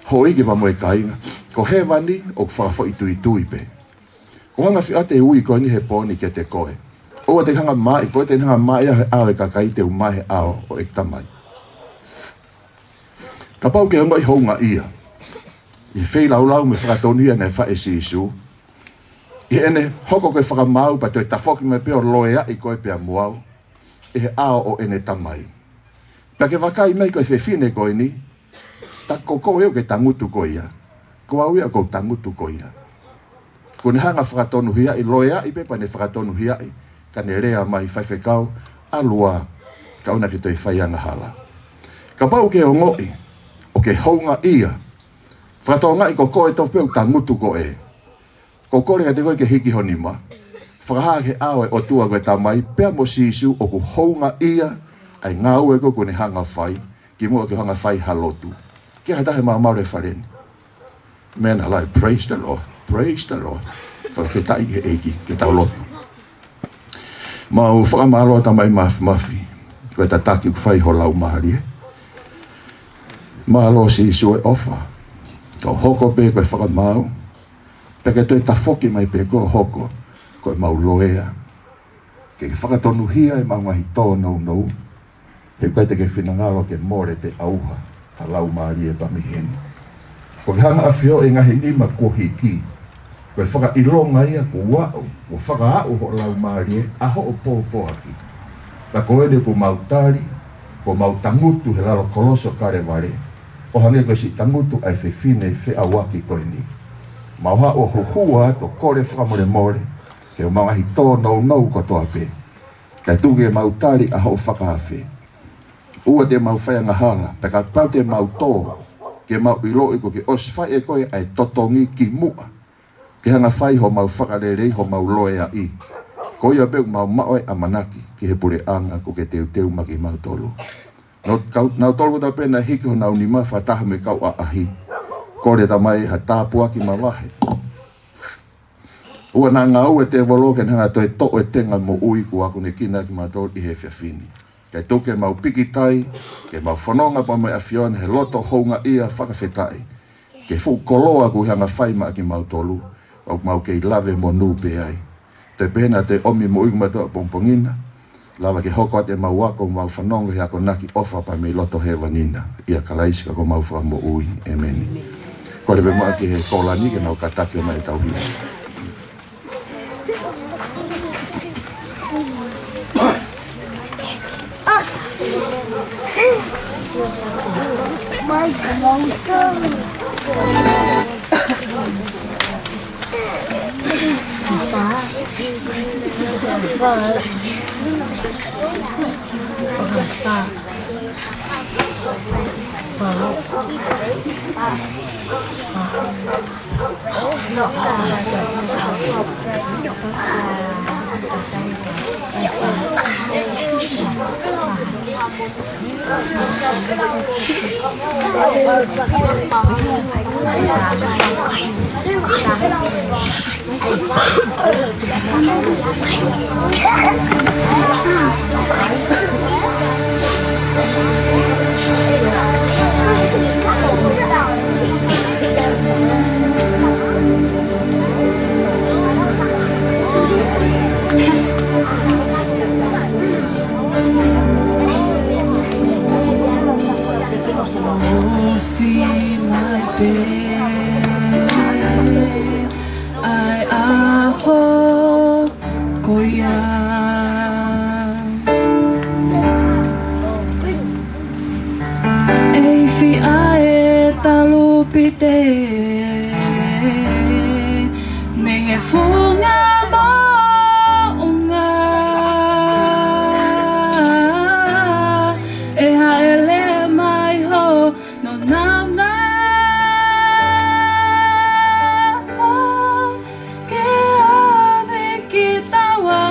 Houʻeiki pea mo e kāinga, ko hēvani ʻoku fakafoʻituitui pē. Ko e anga fēfē ʻete ui ko eni he pō ni kiate koe? ʻOua te ke hanga ʻo maʻu, ko e te hanga ʻo maʻu ia he ʻao ʻo e kakai, te u maʻu he ʻao ʻo ʻeku Tamai. Kapau ʻoku ke ongoʻi houngaʻia ʻi he feilaulau mo e fakatonuhia naʻe fai ʻe Sīsū, ʻi heʻene hoko ko e fakamaau pea toe tafoki mai pē ʻo loeaʻi koe pea mo au ʻi he ʻao ʻo ʻene Tamai, pea ke vakai mai ko e fefine ko eni, tā ko koe ʻoku ke tangutu ko ia, ko au ia ʻoku ou tangutu ko ia. Kuo ne hanga ʻo fakatonuhiaʻi, loeaʻi pē pea ne fakatonuhiaʻi, ka ne lea mai, Faifekau, ʻalu ā, ka ʻoua naʻa ke toe fai angahala. Kapau ʻoku ke ongoʻi ʻoku ke houngaʻia, fakatokangaʻi ko koe tofu pē ʻoku tangutu ko ē, ʻoku ou kole kiate koe ke hiki ho nima, fakahā ki he ʻao ʻo e ʻOtua ko e Tamai pea mo Sīsū ʻoku houngaʻia ʻa e ngāue ko ē kuo ne hanga ʻo fai, kimuʻa ke hanga ʻo fai ha lotu. Ke ha taha ʻe maumau he fale ni? Man alive, praise the Lord, praise the Lord. Fakafetaʻi ki he ʻEiki. Ke tau lotu. Mau fakamālō Tamai Māfimafi, ko e tataki ʻoku fai ho Laumālie. Mālō Sīsū e ʻofa. Ka ʻoku hoko pē ko e fakamaau, pea ke toe tafoki mai pē koe ʻo hoko ko ʻemau loea, ke ke fakatonuhia ʻemau ngaahi tōnounou, he ʻoku ʻikai te ke finangalo ke mole pe ʻauha ha laumālie pē mei heni. Ko e hanga ʻo ʻafioʻi e ngaahi nima kuo hiki, ko e fakaʻilonga ia kuo aʻu, kuo fakaaʻu ho Laumālie ʻa hoʻo pōpoaki. Ka ko eni kuo mau tali, kuo mau tangutu he lalo kolosi ʻo Kalevale, ʻo hangē ko e siʻi tangutu ʻa e fefine feʻauaki ko eni. Mau haʻu ʻo huhua atu ʻo kole fakamolemole ki heʻemau ngaahi tōnounou kotoa pē. Kae tuku ke mau tali ʻa hoʻo fakaafe. ʻOua te mau fai angahala, pea kapau te mau tō, ke mau ʻiloʻi kuo ke ʻosi fai ʻe koe ʻa e totongi kimuʻa ke hanga ʻo fai homau fakalelei, homau loeaʻi. Ko ia pē ʻoku mau maʻu ai ʻamanaki ki he puleʻanga kuo ke teuteu maʻa kimautolu. Nau kau, nautolu kotoa pē naʻe hiki honau nima fakataha mo e kau ʻaʻahi, kole Tamai ha tāpuaki mavahe. ʻOua naʻa ngāue ʻa e tēvolo ke ne hanga ʻo toe toʻo e tenga moʻui kuo akonekina kimautolu ʻi he efiafi ni. Kae tuku ke mau pīkitai, ke mau fononga pea mo e ʻAfiona he loto houngaʻia fakafetaʻi ki he fuʻu koloa kuo ke hanga ʻo fai maʻa kimautolu, ʻoku mau kei lave monū pē ai. Toe pehē naʻa toe ʻomi moʻui kimautolu ʻapongipongi na, lava ke hoko atu ʻemau ako, mau fanongo he akonaki ʻofa pea mei loto hēvani na. ʻIa Kalaisi ko homau Fakamoʻui. ʻĒmeni. Kole pē muʻa ki he kōlani ke nau kātaki ʻo mai tau hila. Ofi mai pē ʻa e ʻaho ko ia. ʻEifi ʻa e talupite mei he funga moʻunga, ʻe hāʻele mai hono nāunau ke ʻave ki taua.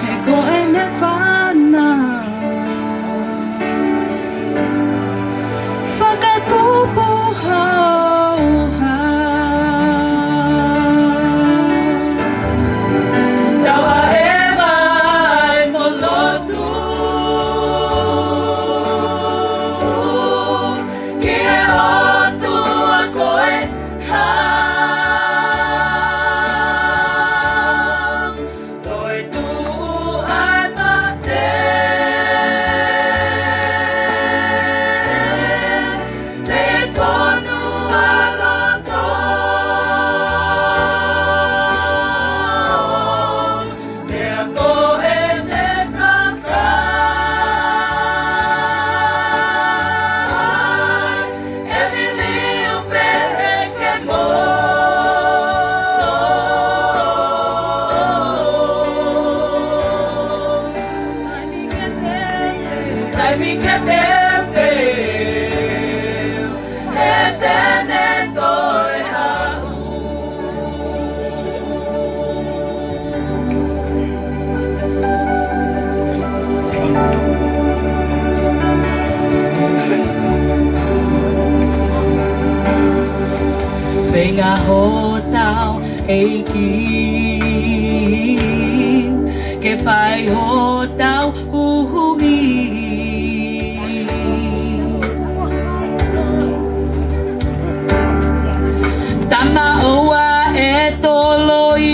He ko ʻene fānau Ngā hotau ʻEiki, ke fai hotau uhuhi. Tama ʻoua ʻe toloi,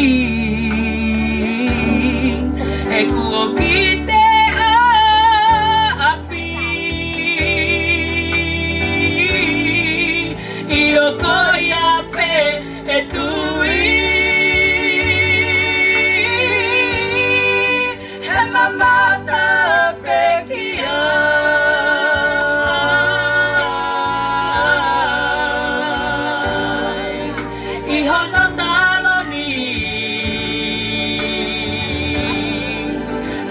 he kuo kiʻi te ʻaʻapi. ʻIo, ko ia pē ʻe tui, he mamata pē ki ai. ʻI hono taloni,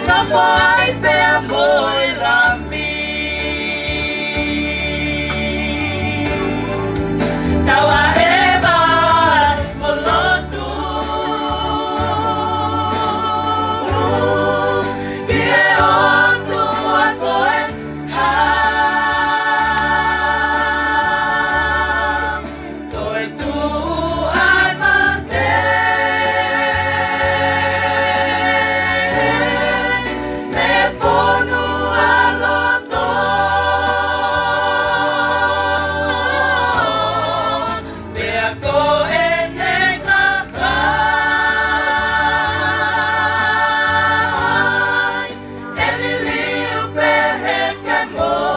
nofo ai pea mo e Lami. Tau ʻa e vaivai mo lotu ki he ʻOtua ko e hā. Toe tuʻu ai mate mei he fonualoto, pea ko ʻene kakai ʻe liliu pehē ke moʻui.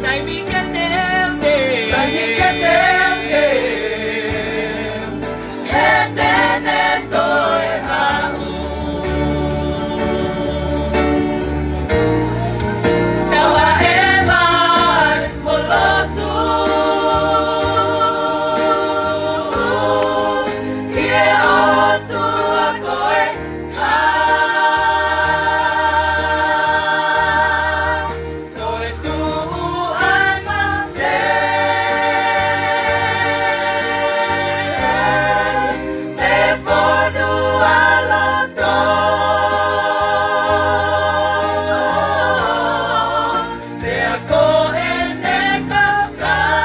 Taimi ke teuteu. Taimi ke teuteu. He te ne toe haʻu. Tau ʻa e vaivai mo lotu ki he ʻOtua ko e hā. Toe tuʻu ai mate mei he fonualoto, pea ko ʻene kakai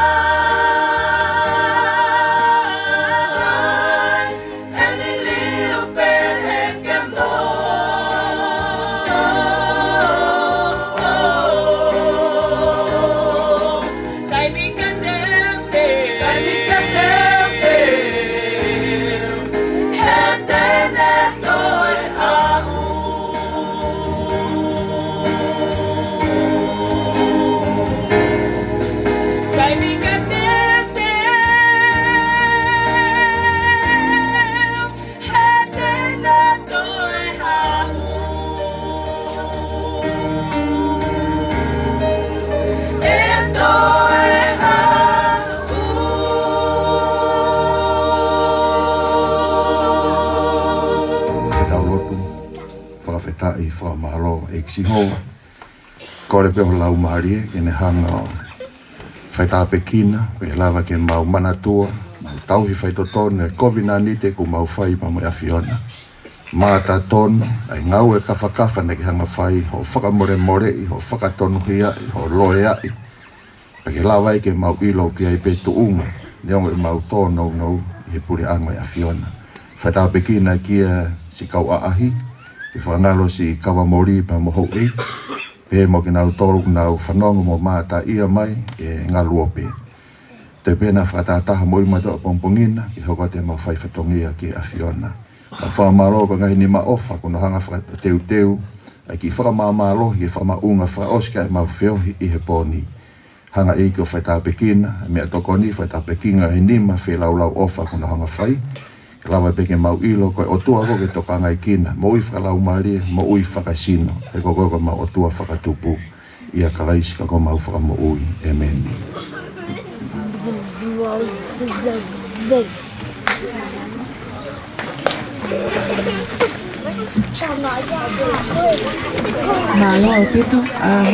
ʻe liliu pehē ke moʻui. Taimi ke teuteu. Taimi ke teuteu. He te ne toe haʻu. Taimi ke teuteu. He te ne toe haʻu. ʻE toe haʻu. Ke tau lotu. Fakafetaʻi, fakamālō, ʻEiki Sihova. Kole pē ho Laumālie ke ne hanga ʻo faitāpuekina, ke lava ke mau manatua, mau tauhi faitotonu e kovinānite kuo mau fai pea mo e ʻAfiona. Mātā tonu ʻa e ngāue kafakafa naʻa ke hanga fai, hoʻo fakamolemoleʻi, hoʻo fakatonuhiaʻi, hoʻo loeaʻi, pea ke lava ai ke mau ʻilo ʻoku ʻi ai pē tuʻunga, neongo ʻemau tōnounou ʻi he puleʻanga ʻo e ʻAfiona. Faitāpuekina kia siʻi kau ʻaʻahi, ke fakangalo siʻi kava moli pea mo houʻeiki, pea mo kinautolu ʻoku nau fanongo mo mātā mai e ngaluope. Toe pē naʻa fakatahataha mo ia ʻi he mātuʻa pongipongi na, ke hoko atu ʻemau fai fatongia ki he ʻAfiona. Mau fakamālō ko e ngaahi nima ʻofa kuo nau hanga fakateuteu, ʻa e kiʻi fakamāmālohi, ʻa e fakamaʻunga fakaʻosi ki heʻemau feohi ʻi he pō ni. Hanga ʻEiki ʻo faitāpuekina, ʻa e meʻatokoni, faitāpuekina ʻa e nima feilaulau ʻofa kuo nau hanga fai. Ke lava pē ke mau ʻilo ko e ʻOtua koe ke tokangaʻi kinautolu, moʻui fakalaumālie, moʻui fakasino, he ko koe ko ʻemau ʻOtua fakatupu. ʻIa Kalaisi ko homau Fakamoʻui. ʻĒmeni. Mālō ʻaupito, um,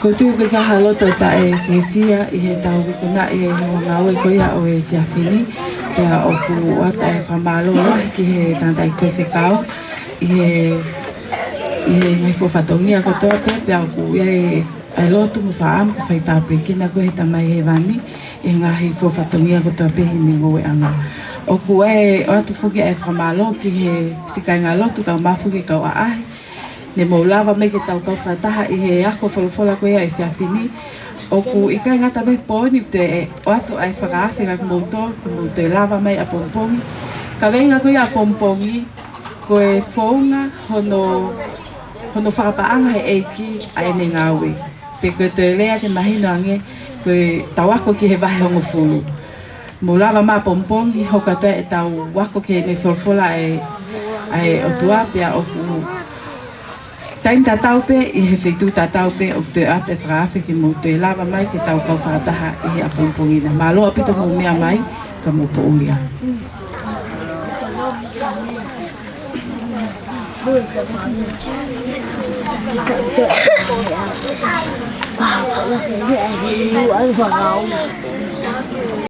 ʻoku ou tui ʻoku ʻi ai ha loto taʻefiefia ʻi heʻetau ikunaʻi e ngāue ko ia ʻo e efiafi ni, pea ʻoku ʻoatu e fakamālō lahi ki he tangataʻeiki faifekau, ʻi he ʻI he ngaahi fuʻu fatongia kotoa pē, pea ʻoku ʻi ai ʻa e lotu mo e fakaʻamu ke fai tāpuekina koe ʻe he Tamai Hēvani ʻi he ngaahi fuʻu fatongia kotoa pē ʻi he ngoueʻanga. ʻOku ʻoatu foki ʻa e fakamālō ki he siʻi kāingalotu, kau mafu ki he kau ʻaʻahi, ne mou lava mai ke tau kau fakataha ʻi he ako folofola ko ia ʻi he efiafi ni. ʻOku ʻikai ngata pē he pō ni, te u ʻoatu ʻa e fakaafe kia kimoutolu ke mou toe lava mai ʻapongipongi. Kaveinga ko ia ʻapongipongi, ko e founga hono, hono fakapaʻanga ʻe he ʻEiki ʻa ʻene ngāue. Pe ko e toe lea ke mahino ange, ko ʻetau ako ki he vahe hongofulu. Mou lava mai ʻapongipongi, hoko atu ʻetau ako ki heʻene folofola ʻa e, ʻa e ʻOtua, pea ʻoku taimi tatau pē, ʻi he feituʻu tatau pē, ʻoku toe ʻoatu e fakaafe ke mou toe lava mai ke tau kau fakataha ʻi he ʻapongipongi na. Mālō ʻaupito hoʻomou meʻa mai, ka mou poʻuli ā.